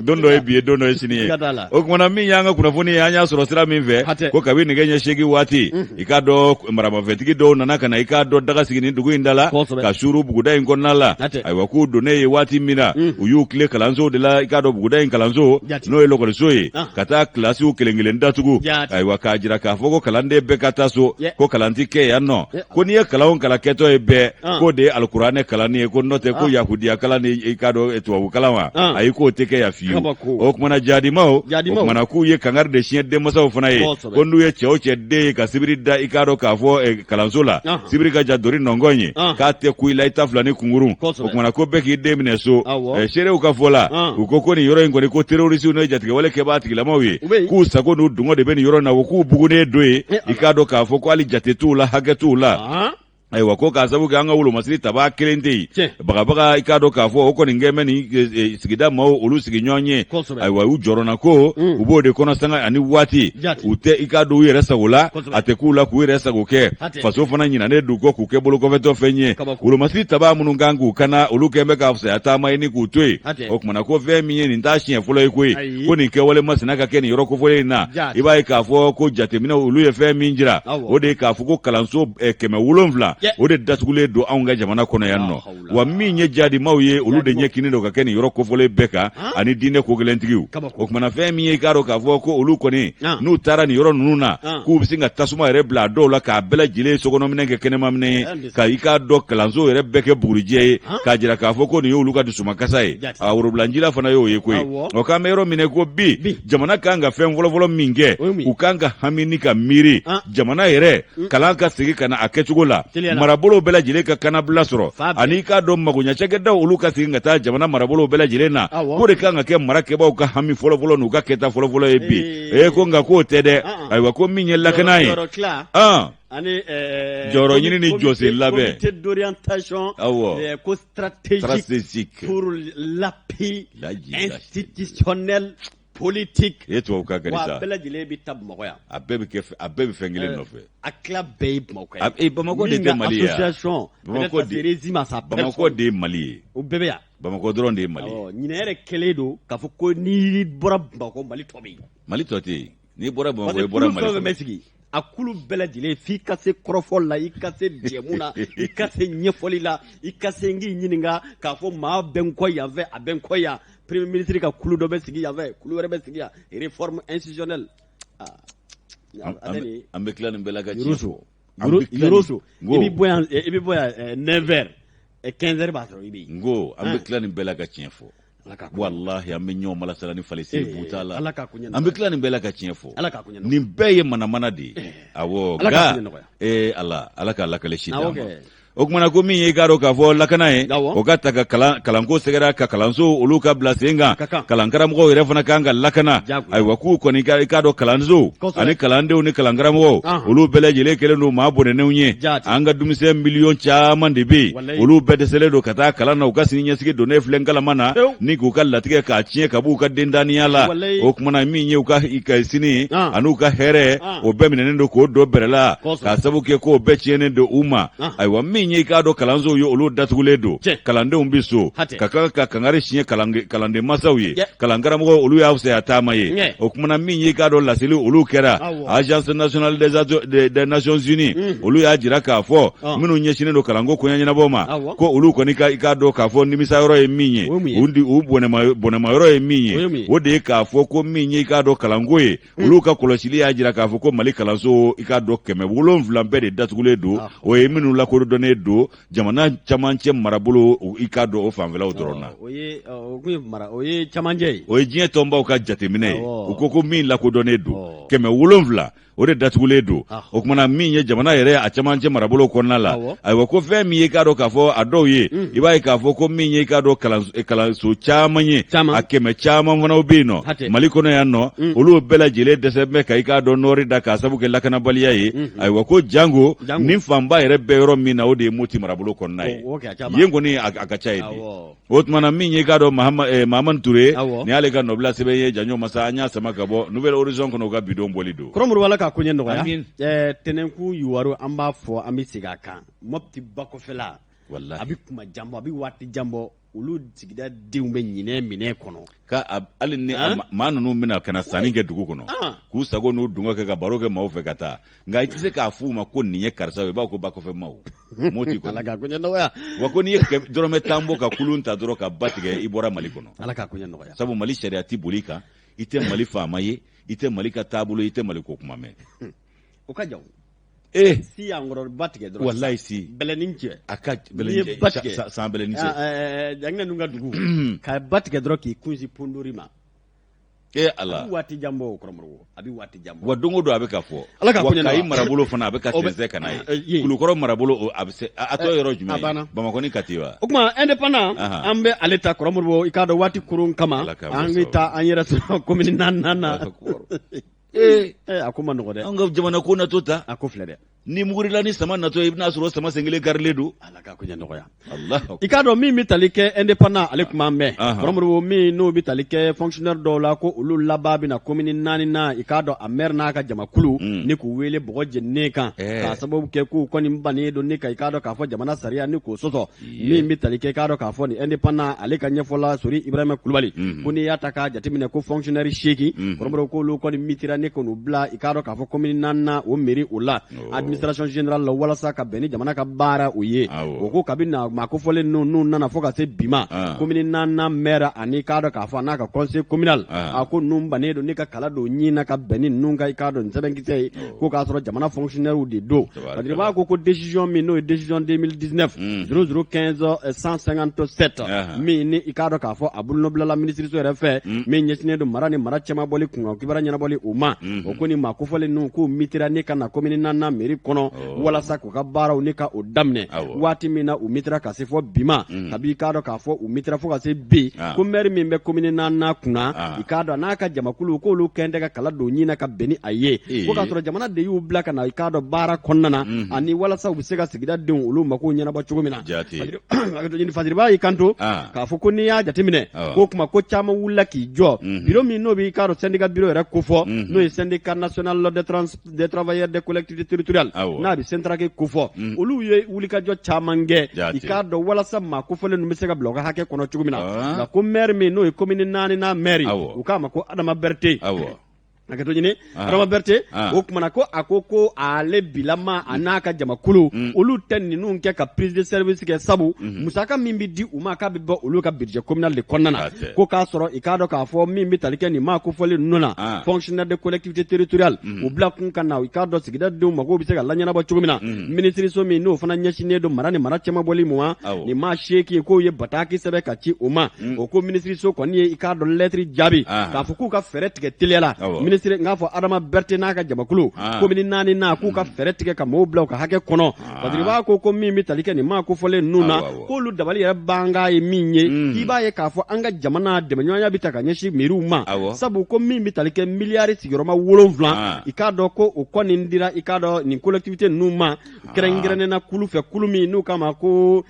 Don dɔ ye bi ye, don dɔ ye sini ye. O kumana min y'an ka kunnafoni ye, an y'a sɔrɔ sira min fɛ, ko kabi nɛgɛ ɲɛ 8 waati, i k'a dɔn maramafɛntigi dɔw nana ka na i k'a dɔn daga sigi nin dugu in da la, ka suuru buguda in kɔnɔna la. Ayiwa, k'u donnen ye waati min na, u y'u tilen kalansow de la, i k'a dɔn buguda in kalanso, n'o ye lɔkɔliso ye, ka taa kilasiw kelen kelen datugu. Ayiwa, k'a jira k'a fɔ ko kalanden bɛɛ ka taa so, ko kalan tɛ kɛ yan nɔ, ko n'i ye kalan o kalan kɛtɔ ye bɛɛ, k'o de ye alikuranɛ kalanni ye, ko n'o tɛ ko yahudiya kalan ni i k'a dɔn tubabu kalan wa, ayi, k'o tɛ kɛ yan fiyewu. O kumana jadimaw, o kumana k'u ye kangari de siɲɛ denmansaw fana ye, ko n'u ye cɛ o cɛ den ye ka sibiri da i k'a dɔn k'a fɔ kalanso la, sibiri ka ja dori nɔngɔn ye, k'a tɛ ku i la, i ta fila ni kunkurun. O kumana ko bɛɛ k'i den minɛ so. Seerew ka fɔ la, u ko ko nin yɔrɔ in kɔni, ko terorisiw, n'o ye jatigɛwale kɛbaa tigilamaw ye, k'u sago n'u dungɔ de bɛ nin yɔrɔ in na, k'u bugunnen don yen, i k'a dɔn k'a fɔ ko hali jate t'u la, hakɛ t'u la. Ayiwa, ko k'a sabu kɛ an ka wolomasiri tabaa kelen tɛ yen, bagabaga, i k'a dɔn k'a fɔ o kɔni kɛn bɛ nin sigida maaw olu sigi ɲɔgɔn ye. Ayiwa, u jɔrɔna ko u b'o de kɔnɔ sanga ani waati, u tɛ i k'a dɔn u yɛrɛ sago la, a tɛ k'u la k'u yɛrɛ sago kɛ. Faso fana ɲinanen don kɔ k'u kɛ bolokɔfɛtɔ fɛn ye. Wolomasiri tabaa minnu kan k'u kana, olu kɛn bɛ ka fisaya taama ye ni k'u to yen. O kumana ko fɛn min ye nin t'a siɲɛ fɔlɔ ye koyi, ko nin kɛwale masina ka kɛ nin yɔrɔ kofɔlen in na. I b'a ye k'a fɔ ko jateminɛw olu ye fɛn min jira, o de ye k'a fɔ ko kalanso 700 o de datugulen don anw ka jamana kɔnɔ yan nɔ. Wa min ye jadimaw ye, olu de ɲɛ kinnen don ka kɛ nin yɔrɔ kofɔlen bɛɛ kan, ani diinɛ kogɛlɛntigiw. O kumana fɛn min ye, i k'a dɔn k'a fɔ ko olu kɔni, n'u taara nin yɔrɔ ninnu na, k'u bɛ sin ka tasuma yɛrɛ bila a dɔw la k'a bɛɛ lajɛlen sokɔnɔminɛn kɛ kɛnɛmaminɛn ye, ka i k'a dɔn kalanso yɛrɛ bɛɛ kɛ bugurijɛ ye, k'a jira k'a fɔ ko nin y'olu ka dusumakasa ye. A worobilanjila fana y'o ye koyi. O k'an bɛ yɔrɔ min ko bi, jamana kan ka fɛn fɔlɔfɔlɔ min kɛ, u kan ka hami ni ka miiri jamana yɛrɛ kalan ka segin ka na a kɛcogo la. Marabolo bɛɛ lajɛlen ka kannabila sɔrɔ ani i k'a dɔn magoɲɛ cakɛdaw olu ka segin ka taa jamana marabolo bɛɛ lajɛlen na, k'o de kan ka kɛ mara kɛbaaw ka hami fɔlɔfɔlɔ n'u ka kɛta fɔlɔfɔlɔ ye bi. Ee ko nka k'o tɛ dɛ. Ayiwa, ko min ye lakana ye, ani jɔyɔrɔ ɲini ni jɔsen labɛn, comité d'orientation, awɔ, ko stratégique pour l'appui institutionnel politique. E tubabu kan ka di sa. Wa bɛɛ lajɛlen bɛ taa Bamakɔ yan. A bɛɛ bɛ kɛ, a bɛɛ bɛ fɛn kelen nɔfɛ. A tila bɛɛ ye Bamakɔ ye. Bamakɔ de tɛ Mali ye. Association Bamakɔ de régime à sa Bamakɔ de ye Mali ye. O bɛɛ bɛ yan. Bamakɔ dɔrɔn de ye Mali ye. Ɲinɛ yɛrɛ kɛlen don k'a fɔ ko n'i bɔra Bamakɔ, Mali tɔ bɛ yen. Mali tɔ tɛ yen. N'i bɔra Bamakɔ, i bɔra Mali kɔnɔ. Bɛ sigi a kulu bɛɛ lajɛlen, f'i ka se kɔrɔfɔ la, i ka se jɛmu na, i ka se ɲɛfɔli la, i ka se n k'i ɲininka k'a fɔ maa bɛ n kɔ yan fɛ, a bɛ n kɔ yan. Premier ministre ka kulu dɔ bɛ sigi yan fɛ, kulu wɛrɛ bɛ sigi yan, réforme institutionnelle. An bɛ tila nin bɛɛ la ka tiɲɛ fɔ. Yoroso, i bɛ bɔ yan, i bɛ bɔ yan 9 heures, 15 heures b'a sɔrɔ i bɛ yen. N ko an bɛ tila nin bɛɛ la ka tiɲɛ fɔ. Walahi, an bɛ ɲɔgɔn malasala ni falisi buta la. An bɛ tila nin bɛɛ la ka tiɲɛ fɔ. Nin bɛɛ ye manamana de ye. Awɔ, nka ee Ala, Ala ka lakali si d'an ma. O kumana ko min ye, i k'a dɔn k'a fɔ lakana ye, o ka ta ka kalanko sɛgɛrɛ, ka kalanso olu ka bila sen kan, kalankaramɔgɔw yɛrɛ fana kan ka lakana. Ayiwa, k'u kɔni i k'a dɔn kalanso ani kalandenw ni kalankaramɔgɔw, olu bɛɛ lajɛlen kɛlen don maa bɔnɛnenw ye. An ka denmisɛn miliyɔn caman de bɛ yen, olu bɛɛ dɛsɛlen don ka taa kalan na. U ka sini ɲɛsigi donnen filɛ nkalama na ni k'u ka latigɛ k'a tiɲɛ ka b'u ka dentaniya la. O kumana min ye u ka sini an'u ka hɛrɛ, o bɛɛ minɛnen don k'o don bɛrɛ la, k'a sabu kɛ k'o bɛɛ tiɲɛnen don u ma. Ayiwa, min ye i k'a dɔn kalansow ye, olu datugulen don, kalandenw bɛ so, ka kan ka kangari siɲɛ kalanden masaw ye, kalankaramɔgɔw olu y'a fisaya taama ye. O kumana min ye i k'a dɔn laseli olu kɛra, Agence nationale des Nations Unies, olu y'a jira k'a fɔ minnu ɲɛsinnen don kalanko koɲɛ ɲɛnabɔ ma, ko olu kɔni ka i k'a dɔn k'a fɔ nimisa yɔrɔ ye min ye, u bɔnɛma yɔrɔ ye min ye, o de ye k'a fɔ ko min ye i k'a dɔn kalanko ye, olu ka kɔlɔsili y'a jira k'a fɔ ko Mali kalanso i k'a dɔn 700 bɛɛ de datugulen don, o ye minnu lakodɔnnen don jamana camancɛ marabolo, i k'a dɔn o fanfɛlaw dɔrɔn na. O ye camancɛ ye. O ye diɲɛ tɔnbaw ka jateminɛ ye. U ko ko min lakodɔnnen don, 700 o de datugulen don. O kumana min ye jamana yɛrɛ a camancɛ marabolo kɔnɔna la, ayiwa, ko fɛn min ye k'a dɔn k'a fɔ a dɔw ye, i b'a ye k'a fɔ ko min ye i k'a dɔn kalanso caman ye, a kɛmɛ caman fana bɛ yen nɔ Mali kɔnɔ yan nɔ, olu bɛɛ lajɛlen dɛsɛ bɛ ka i k'a dɔn nɔɔri da k'a sabu kɛ lakanabaliya ye. Ayiwa, ko jango ni fanba yɛrɛ bɛ yɔrɔ min na, o de ye Moti marabolo kɔnɔna ye. Yen kɔni a ka ca yen de. O tuma na min ye i k'a dɔn Mahamani Ture, nin y'ale ka nɔbila sɛbɛn ye. Janjo masa, an y'a sama ka bɔ Nouvel Horizon kɔnɔ, u ka bidon bɔli don. Kɔrɔ Moribo, Ala ka koɲɛ nɔgɔya. Tɛnɛnkun yuwaru, an b'a fɔ, an bɛ segin a kan, Mɔpti bakɔfɛla, a bɛ kuma jan bɔ, a bɛ waati jan bɔ, olu sigida denw bɛ ɲinɛ minɛ kɔnɔ. Ka hali ni maa ninnu bɛna ka na sanni kɛ dugu kɔnɔ, k'u sago n'u dungɔ kɛ ka baro kɛ maaw fɛ ka taa, nka i tɛ se k'a f'u ma ko nin ye karisa ye, i b'a fɔ ko bakɔfɛ maaw Moti kɔnɔ. Ala ka koɲɛ nɔgɔya. Wa ko n'i ye dɔrɔmɛ 10 bɔ ka kulun ta dɔrɔn ka ba tigɛ, i bɔra Mali kɔnɔ. Ala ka koɲɛ nɔgɔya. Sabu Mali sariya tɛ boli i kan, i tɛ Mali faama ye, i tɛ Mali ka taabolo, i tɛ Mali ko kuma mɛn. O ka jan. Ee si y'an kɔrɔ, ba tigɛ dɔrɔn. Walayi si. Bɛlɛnin cɛ. A ka bɛlɛnin ba tigɛ. San bɛlɛnin cɛ. Jaginɛ ninnu ka dugu. Ka ba tigɛ dɔrɔn k'i kun sin Pondori ma. E Ala. A bɛ waati jan bɔ o, Kɔrɔ Moribo. A bɛ waati jan bɔ. Wa don o don a bɛ ka fɔ. Ala ka koɲɛ nɔgɔya. Wa Kayi marabolo fana a bɛ ka sɛnsɛn ka na ye. Kulukɔrɔ marabolo a bɛ se a tɔ yɔrɔ jumɛn ye? Bamakɔ ni Kati wa? O tuma indépendant an bɛ ale ta, Kɔrɔ Moribo, i k'a dɔn waati kurun kama an bɛ taa an yɛrɛ sɔrɔ commune naaninan na. Ee a ko ma nɔgɔ dɛ. An ka jamana ko natɔ ta. A ko filɛ dɛ. Ni mugurila ni sama natɔ, i bɛna sɔrɔ sama sen kelen karilen don. Ala ka koɲɛ nɔgɔya. I k'a dɔn min bɛ tali kɛ indépendant, ale tun b'an mɛn, Kɔrɔ Moribo, min n'o bɛ tali kɛ fonctionnaire dɔw la, ko olu laban bɛna commune naani na, i k'a dɔn a maire n'a ka jamakulu ni k'u wele bɔgɔ jeninen kan, k'a sababu kɛ k'u kɔni bannen don ni ka i k'a dɔn k'a fɔ jamana sariya ni k'o sɔsɔ. Min bɛ tali kɛ, k'a dɔn k'a fɔ nin indépendant, ale ka ɲɛfɔ la, Sori Ibrahima Kulubali, ko n'i y'a ta k'a jateminɛ ko fonctionnaire 8, Kɔrɔ Moribo, k'olu kɔni mutera ni k'u bila i k'a dɔn k'a fɔ commune naaninan o mairie o la, administration générale la, walasa ka bɛn ni jamana ka baara o ye. O ko kabi na maa kofɔlen ninnu n'u nana fo ka se bi ma, commune naaninan maire ani k'a dɔn k'a fɔ a n'a ka conseil communal, a ko ninnu bannen don ni ka kala don ɲin na ka bɛn ni ninnu ka i k'a dɔn nin sɛbɛnkisɛ ye, ko k'a sɔrɔ jamana fonctionnaire de don. Badiriba ko décision min n'o ye décision 2019 0015 157, min ni i k'a dɔn k'a fɔ a bolonɔbilala minisiriso yɛrɛ fɛ, min ɲɛsinnen don mara ni mara cɛmabɔli kunkan kibaruya ɲɛnabɔli o ma, o ko ni maa kofɔlen ninnu k'u mutera ni ka na commune naaninan mairie kɔnɔ walasa k'u ka baaraw ni ka o daminɛ waati min na u mitira ka se fɔ bi ma kabi i k'a dɔn k'a fɔ u mitira fo ka se bi ko mɛri min bɛ komini naaninan kunna i k'a dɔn n'a ka jamakulu k'olu kɛn tɛ ka kala don ɲin na ka bɛn ni a ye ko k'a sɔrɔ jamana de y'u bila ka na i k'a dɔn baara kɔnɔna na ani walasa u bɛ se ka sigida denw olu mako ɲɛnabɔ cogo min na Fasiriba y'i kanto k'a fɔ ko n'i y'a jateminɛ k'o kuma ko caman wulila k'i jɔ biro min n'o b'i k'a dɔn syndicat biro yɛrɛ kofɔ n'o ye syndicat national des travailleurs des collectivités territoriales n'a bɛ SYNTRAC kofɔ olu ye wulikajɔ caman kɛ i k'a dɔn walasa maa kofɔlen ninnu bɛ se ka bila u ka hakɛ kɔnɔ cogo min na nka ko maire min n'o ye commune naaninan maire u k'a ma ko Adama Berete hakɛto ɲini Adama Berete o tuma na ko a ko ko ale bilama a n'a ka jamakulu olu tɛ ninnu kɛ ka prise de service kɛ sabu musaka min bɛ di u ma k'a bɛ bɔ olu ka budget communal de kɔnɔna na ko k'a sɔrɔ i k'a dɔn k'a fɔ min bɛ tali kɛ nin maa kofɔlen ninnu na fonctionnaire de collectivité territoriale u bila kun ka na i k'a dɔn sigida denw mago bɛ se ka laɲɛnabɔ cogo min na minisiriso min n'o fana ɲɛsinnen don mara ni mara cɛmabɔli ma nin maa seegin k'o ye bataki sɛbɛn ka ci o ma o ko minisiriso kɔni ye i k'a dɔn lɛtiri jaabi k'a fɔ k'u ka fɛɛrɛ tigɛ teliya la minisiri n k'a fɔ Adama Berete n'a ka jamakulu komini naaninan k'u ka fɛɛrɛ tigɛ ka mɔgɔw bila u ka hakɛ kɔnɔ Fasiriba ko ko min bɛ tali kɛ nin maa kofɔlen ninnu na k'olu dabali yɛrɛ bankan ye min ye k'i b'a ye k'a fɔ an ka jamana dɛmɛɲɔgɔnya bɛ ta ka ɲɛsin meriw ma sabu ko min bɛ tali kɛ miliyari sigiyɔrɔma wolonwula i k'a dɔn ko o kɔni dira i k'a dɔn nin collectivité ninnu ma kɛrɛnkɛrɛnnen na kulu fɛ kulu min n'u k'a ma ko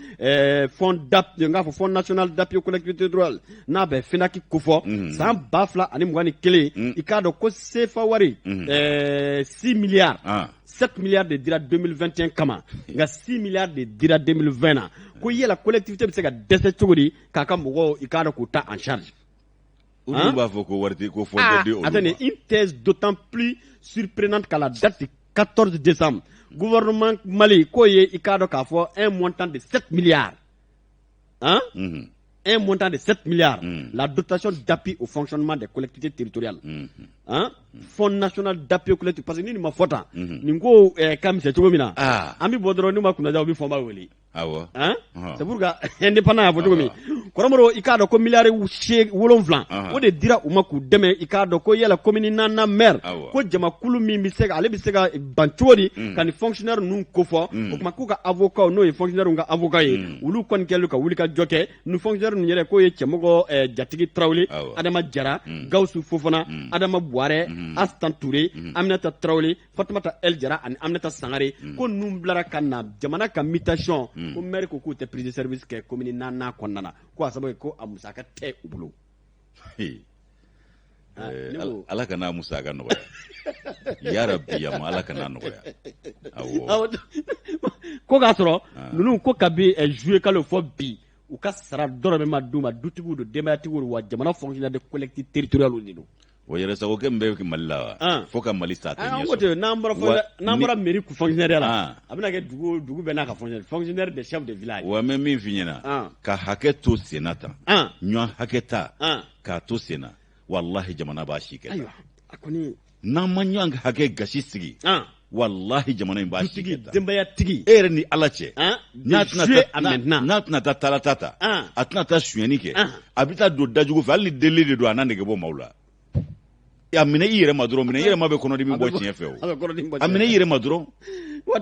fonds n k'a fɔ fonds national d'appui aux collectivités territoriales n'a bɛ FONAC kofɔ san 2021 i k'a dɔn ko sefa wari 6 milliards 7 milliards de dira 2021 kama nka 6 milliards de dira 2020 na ko yala collectivité bɛ se ka dɛsɛ cogo di k'a ka mɔgɔw i k'a dɔn k'u ta en charge. Olu b'a fɔ ko wari tɛ ko fonds tɛ di olu ma. Attendez, une thèse d'autant plus surprenante qu'à la date du 14 décembre gouvernement Mali k'o ye i k'a dɔn k'a fɔ un montant de 7 milliards hein? Un montant de 7 milliards, la dotation d'appui au fonctionnement des collectivités territoriales. Hein? Fonds national d'appui aux collectivités. Parce que ni nin ma fɔ tan, nin ko ka misɛn cogo min na, an bɛ bɔ dɔrɔn n'u ma kunnaja u bɛ fɔnba wele. Hein? C'est pour que indépendant y'a fɔ cogo min. Kɔrɔmɔrɔ i k'a dɔn ko miliyari 7 o de dira u ma k'u dɛmɛ i k'a dɔn ko yala commune naaninan maire ko jamakulu min bɛ se ka ale bɛ se ka ban cogo di ka nin fonctionnaire ninnu kofɔ o tuma k'u ka avocat n'o ye fonctionnaire ka avocat ye olu kɔni kɛlen ka wuli ka jɔ kɛ ni fonctionnaire ninnu yɛrɛ k'o ye cɛmɔgɔ Jatigi Tarawele Adama Jara Gawusu Fofana Adama Buwarɛ Asitan Ture Aminata Tarawele Fatumata El Jara ani Aminata Sangare ko ninnu bilara ka na jamana ka mutation ko maire ko k'u tɛ prise de service kɛ commune naaninan kɔnɔna na ko a sababu ko a musaka tɛ u bolo. Ala ka n'a musaka nɔgɔya yarabi yama ala ka n'a nɔgɔya awɔ ko k'a sɔrɔ ninnu ko kabi juillet kalo fɔ bi u ka sara dɔrɔmɛ ma d'u ma dutigiw don denbayatigiw don wa jamana fonctionnaire de collectivité territoriale de don. O yɛrɛsagokɛ min bɛ Mali la wa fo ka Mali sa a tɛ ɲɛ sɔrɔ n'an bɔra mairie fonctionnaire la a bɛna kɛ dugu dugu bɛɛ n'a ka fonctionnaire fonctionnaire des chefs de village. Wa n bɛ min f'i ɲɛna ka hakɛ to senna tan ɲɔgɔn hakɛ ta k'a to senna walahi jamana b'a si kɛ. Ayiwa a kɔni. N'an ma ɲɔgɔn hakɛ gasi sigi. Walahi jamana in b'a si kɛ tan. Denbayatigi. E yɛrɛ ni Ala cɛ. N'a tɛna taa tarata ta. A tɛna taa sonyɛni kɛ. A bɛ taa don dajugu fɛ hali ni delili de don a n'a nege bɔ maaw la. A minɛ i yɛrɛ ma dɔrɔn minɛ i yɛrɛ ma bɛ kɔnɔdimi bɔ tiɲɛ fɛ o. A minɛ i yɛrɛ ma dɔrɔn.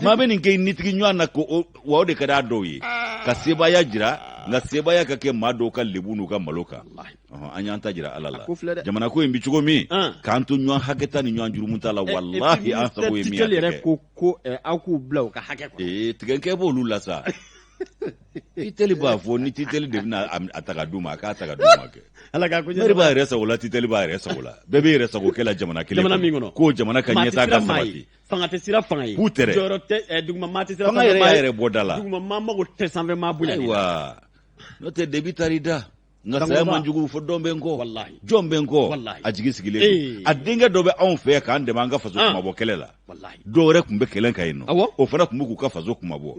Maa bɛ nin kɛ i nitigi ɲɔgɔn na ko wa o de ka di a dɔw ye. Ka sebaaya jira nka sebaaya ka kɛ maa dɔw ka lebu n'u ka malo kan. An y'an ta jira Ala la. Jamana ko in bɛ cogo min k'an to ɲɔgɔn hakɛta ni ɲɔgɔn jurumuta la walahi an sago ye min ye a tɛ kɛ. Ko aw k'u bila u ka hakɛ kɔnɔ. Ee tigɛnkɛ b'olu la sa. Titɛli b'a fɔ ni titɛli de bɛna a ta ka d'u ma a k'a ta ka d'u ma kɛ. Ala k'a ko ɲɛ. Maire b'a yɛrɛ sago la titɛli b'a yɛrɛ sago la bɛɛ bɛ yɛrɛ sago kɛ la jamana kelen jamana min kɔnɔ ko jamana ka ɲɛtaa ka sabati. Fanga tɛ siran fanga ye. K'u tɛrɛ. Jɔyɔrɔ tɛ duguma maa tɛ siran fanga yɛrɛ y'a yɛrɛ bɔ da la. Duguma maa mago tɛ sanfɛ maa bonya. Ayiwa n'o tɛ Debi taar'i da. Nka saya man jugu fo dɔn bɛ n kɔ walahi jɔn bɛ n kɔ walahi a jigi sigilen don a denkɛ dɔ bɛ anw fɛ k'an dɛmɛ an ka faso kunmabɔ kɛlɛ la walahi dɔw wɛrɛ tun bɛ kɛlɛ kan yen nɔ awɔ o fana tun bɛ k'u ka faso kunmabɔ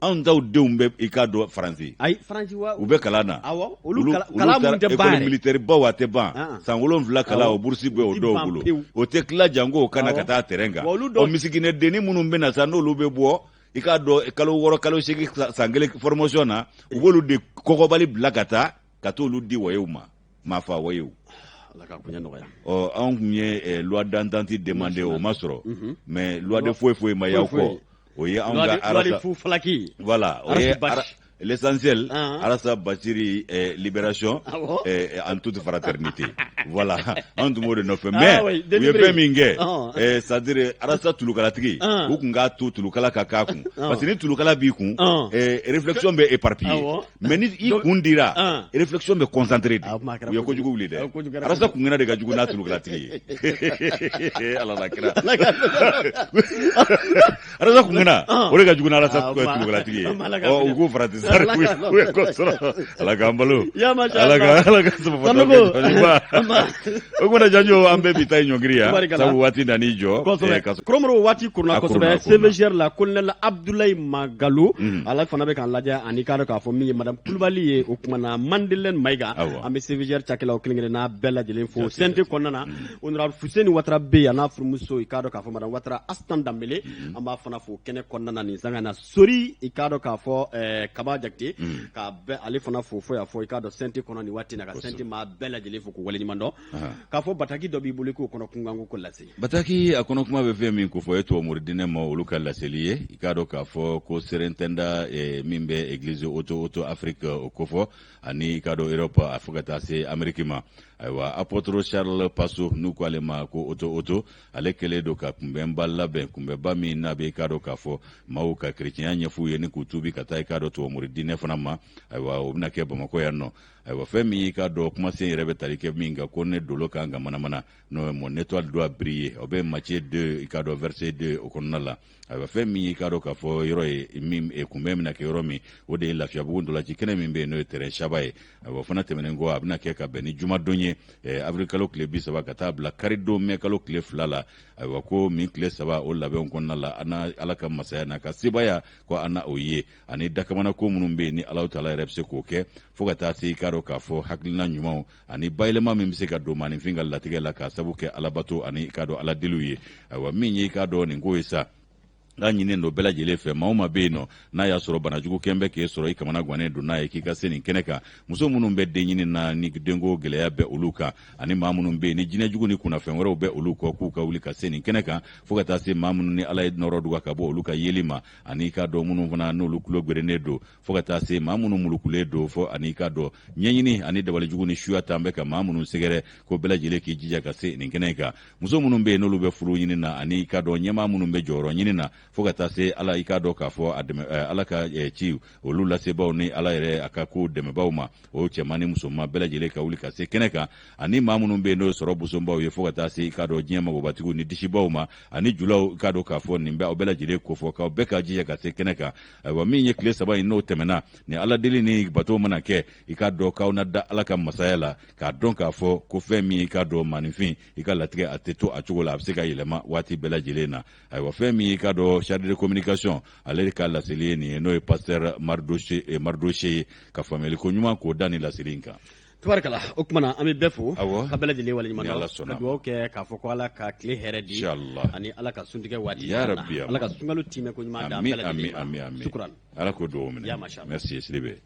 anw taw denw bɛ i k'a dɔn faransi ayi faransi wa u bɛ kalan na awɔ olu kalan mun tɛ ban école militaire baw a tɛ ban san 7 kalan o burusi bɛ o dɔw bolo o tɛ tila janko o kana ka taa terrain kan o misikinɛdennin minnu bɛ na sa n'olu bɛ bɔ i k'a dɔn kalo 6 kalo 8 san kelen formation na u b'olu de kɔkɔbali bila ka taa ka t'olu di wɔyew ma maafa wɔyew Ala ka koɲɛ nɔgɔya. Ɔ anw tun ye loi d'entente demandé o ma sɔrɔ mais loi de foyi foyi ma y'aw kɔ. O ye anw ka arasa fu falaki. Voilà, o ye l'essentiel, Arasa Baciri, libération en toute fraternité. Voilà, an tun b'o de nɔfɛ, mais u ye fɛn min kɛ, c'est à dire Arasa tulukalatigi, u tun k'a to tulukala ka k'a kun, parce que ni tulukala b'i kun, réflexion bɛ éparpillé, mais ni i kun dira, réflexion bɛ concentré de. U ye kojugu wuli dɛ. Arasa kunginna de ka jugu n'a tulukalatigi ye. Ala la kira, Arasa kunginna, o de ka jugu n'Arasa tulukalatigi ye. Ɔ, u k'u farati sa, u ye ko sɔrɔ. Ala k'an balo, Ala ka Ala ka saba. O kumana, Janjo, an bɛɛ bi taa ɲɔngiri yan, sabu waati nan'i jɔ. Kɔrɔmɔrɔ, waati kurunna kosɛbɛ. CVGR la, colonel Abdoulaye Magalo, ala fana bɛ k'an lajɛ, ani k'a dɔn k'a fɔ min ye madame Kulubali ye, o kuma na Mandelen Mayiga. An bɛ CVGR cakɛlaw kelen kelenna bɛɛ lajɛlen fo. CNT kɔnɔna na, honorable Fuseni Watara bɛ yen, a n'a furumuso, i k'a dɔn k'a fɔ madame Watara Astan Danbele, an b'a fana fo kɛnɛ kɔnɔna na nin sanga na. Sori, i k'a dɔn k'a fɔ Kaba Jakite, k'a bɛɛ ale fana fo fo y'a fɔ, i k'a dɔn CNT kɔnɔ nin waati na, ka CNT maa bɛɛ lajɛlen fo k'u waleɲuman dɔn. K'a fɔ bataki dɔ b'i bolo, k'o kɔnɔ kunkanko ko lase. Bataki a kɔnɔ kuma bɛ fɛn min kofɔ, ye tubabu diinɛ ma olu ka laseli ye. I k'a dɔn k'a fɔ ko surintendant min bɛ église Oto Oto Afrique o kofɔ, ani i k'a dɔn Europe, a fo ka taa se Amérique ma. Ayiwa, apôtre Charles Passo, n'u ko ale ma ko Oto Oto, ale kɛlen don ka kunbɛnba labɛn, kunbɛnba min n'a bɛ i k'a dɔn k'a fɔ maaw ka kerecɛnya ɲɛf'u ye ni k'u tuubi ka taa i k'a dɔn tubabu diinɛ fana ma. Ayiwa, o bɛna kɛ Bamakɔ yan nɔ. Ayiwa, fɛn min y'i k'a dɔn kumasen yɛrɛ bɛ tali kɛ min kan, ko ne dolo kan ka manamana, n'o ye mon étoile doit briller, o bɛ Matthieu 2, i k'a dɔn verset 2 o kɔnɔna la. Ayiwa, fɛn min y'i k'a dɔn k'a fɔ yɔrɔ ye min kunbɛn bɛna kɛ yɔrɔ min, o de ye Lafiyabugu ntolaci kɛnɛ min bɛ yen, n'o ye terrain Saba ye. Ayiwa, o fana tɛmɛnen kɔ, a bɛna kɛ ka bɛn ni jumadon ye, avril kalo tile 30 ka taa bila karidon mɛ kalo tile 2 la. Ayiwa, ko min tile 3 o labɛnw kɔnɔna la, an na Ala ka masaya n'a ka sebaaya ko an na o ye, ani dakamana ko minnu bɛ yen ni Alahu taala yɛrɛ bɛ se k'o kɛ, fo ka taa se i k'a dɔn k'a fɔ hakilina ɲumanw ani bayɛlɛma min bɛ se ka don maaninfin ka latigɛ la k'a sabu kɛ alabato ani i k'a dɔn ala deliw ye. Ayiwa, min ye i k'a dɔn nin ko ye sa, n'a ɲininen don bɛɛ lajɛlen fɛ, maa o maa bɛ yen nɔ n'a y'a sɔrɔ banajugu kɛn bɛ k'e sɔrɔ, i kamana gannen don n'a ye, k'i ka se nin kɛnɛ kan. Muso minnu bɛ den ɲini na ni denko gɛlɛya bɛ olu kan, ani maa minnu bɛ yen ni jinɛjugu ni kunnafɛn wɛrɛw bɛ olu kɔ, k'u ka wuli ka se nin kɛnɛ kan, fo ka taa se maa minnu ni Ala ye nɔrɔ duga ka bɔ olu ka yeli ma, ani i k'a dɔn minnu fana n'olu tulo gerennen don, fo ka taa se maa minnu mulukulen don, fo ani i k'a dɔn ɲɛɲini ani dabalijugu ni suya tan bɛ ka maa minnu sɛgɛrɛ, ko bɛɛ lajɛlen k'i jija ka se nin kɛnɛ kan. Muso minnu bɛ yen n'olu bɛ furu ɲini na, ani i k'a dɔn ɲɛmaa minnu bɛ jɔyɔrɔ ɲini na, fo ka taa se Ala, i k'a dɔn k'a fɔ a dɛmɛ, Ala ka ci olu lasebaaw ni Ala yɛrɛ a ka kow dɛmɛbaaw ma, o cɛman ni musoman bɛɛ lajɛlen ka wuli ka se kɛnɛ kan. Ani maa minnu bɛ yen n'o ye sɔrɔ bosonbaw ye, fo ka taa se i k'a dɔn diɲɛ magobatigiw ni disibaw ma ani julaw, i k'a dɔn k'a fɔ nin bɛ aw bɛɛ lajɛlen kofɔ, k'aw bɛɛ ka jija ka se kɛnɛ kan. Ayiwa, min ye tile 3 in n'o tɛmɛna, ni Ala deli ni bato mana kɛ, i k'a dɔn k'aw na da Ala ka masaya la, k'a dɔn k'a fɔ ko fɛn min i k'a dɔn maaninfin i ka latigɛ a tɛ to a cogo la, a bɛ se ka yɛlɛma waati bɛɛ lajɛlen na. Ayiwa, fɛn min i k'a dɔn chargé de communication ale ka laseli ye nin ye, n'o ye pasteur Mardoché ye, ka faamuyali ko ɲuman k'o da ni laseli in kan. Tubarikala, o tuma na an bɛ bɛɛ fo ka bɛɛ lajɛlen waleɲuman dɔn, ka dugawu kɛ k'a fɔ ko Ala ka tile hɛrɛ di, ani Ala ka suntigɛ waati, Ala ka sunkalo timɛ ko ɲuman d'an bɛɛ lajɛlen ma. Sukuran, Ala k'o dugawu minɛ. Merci Sidibe.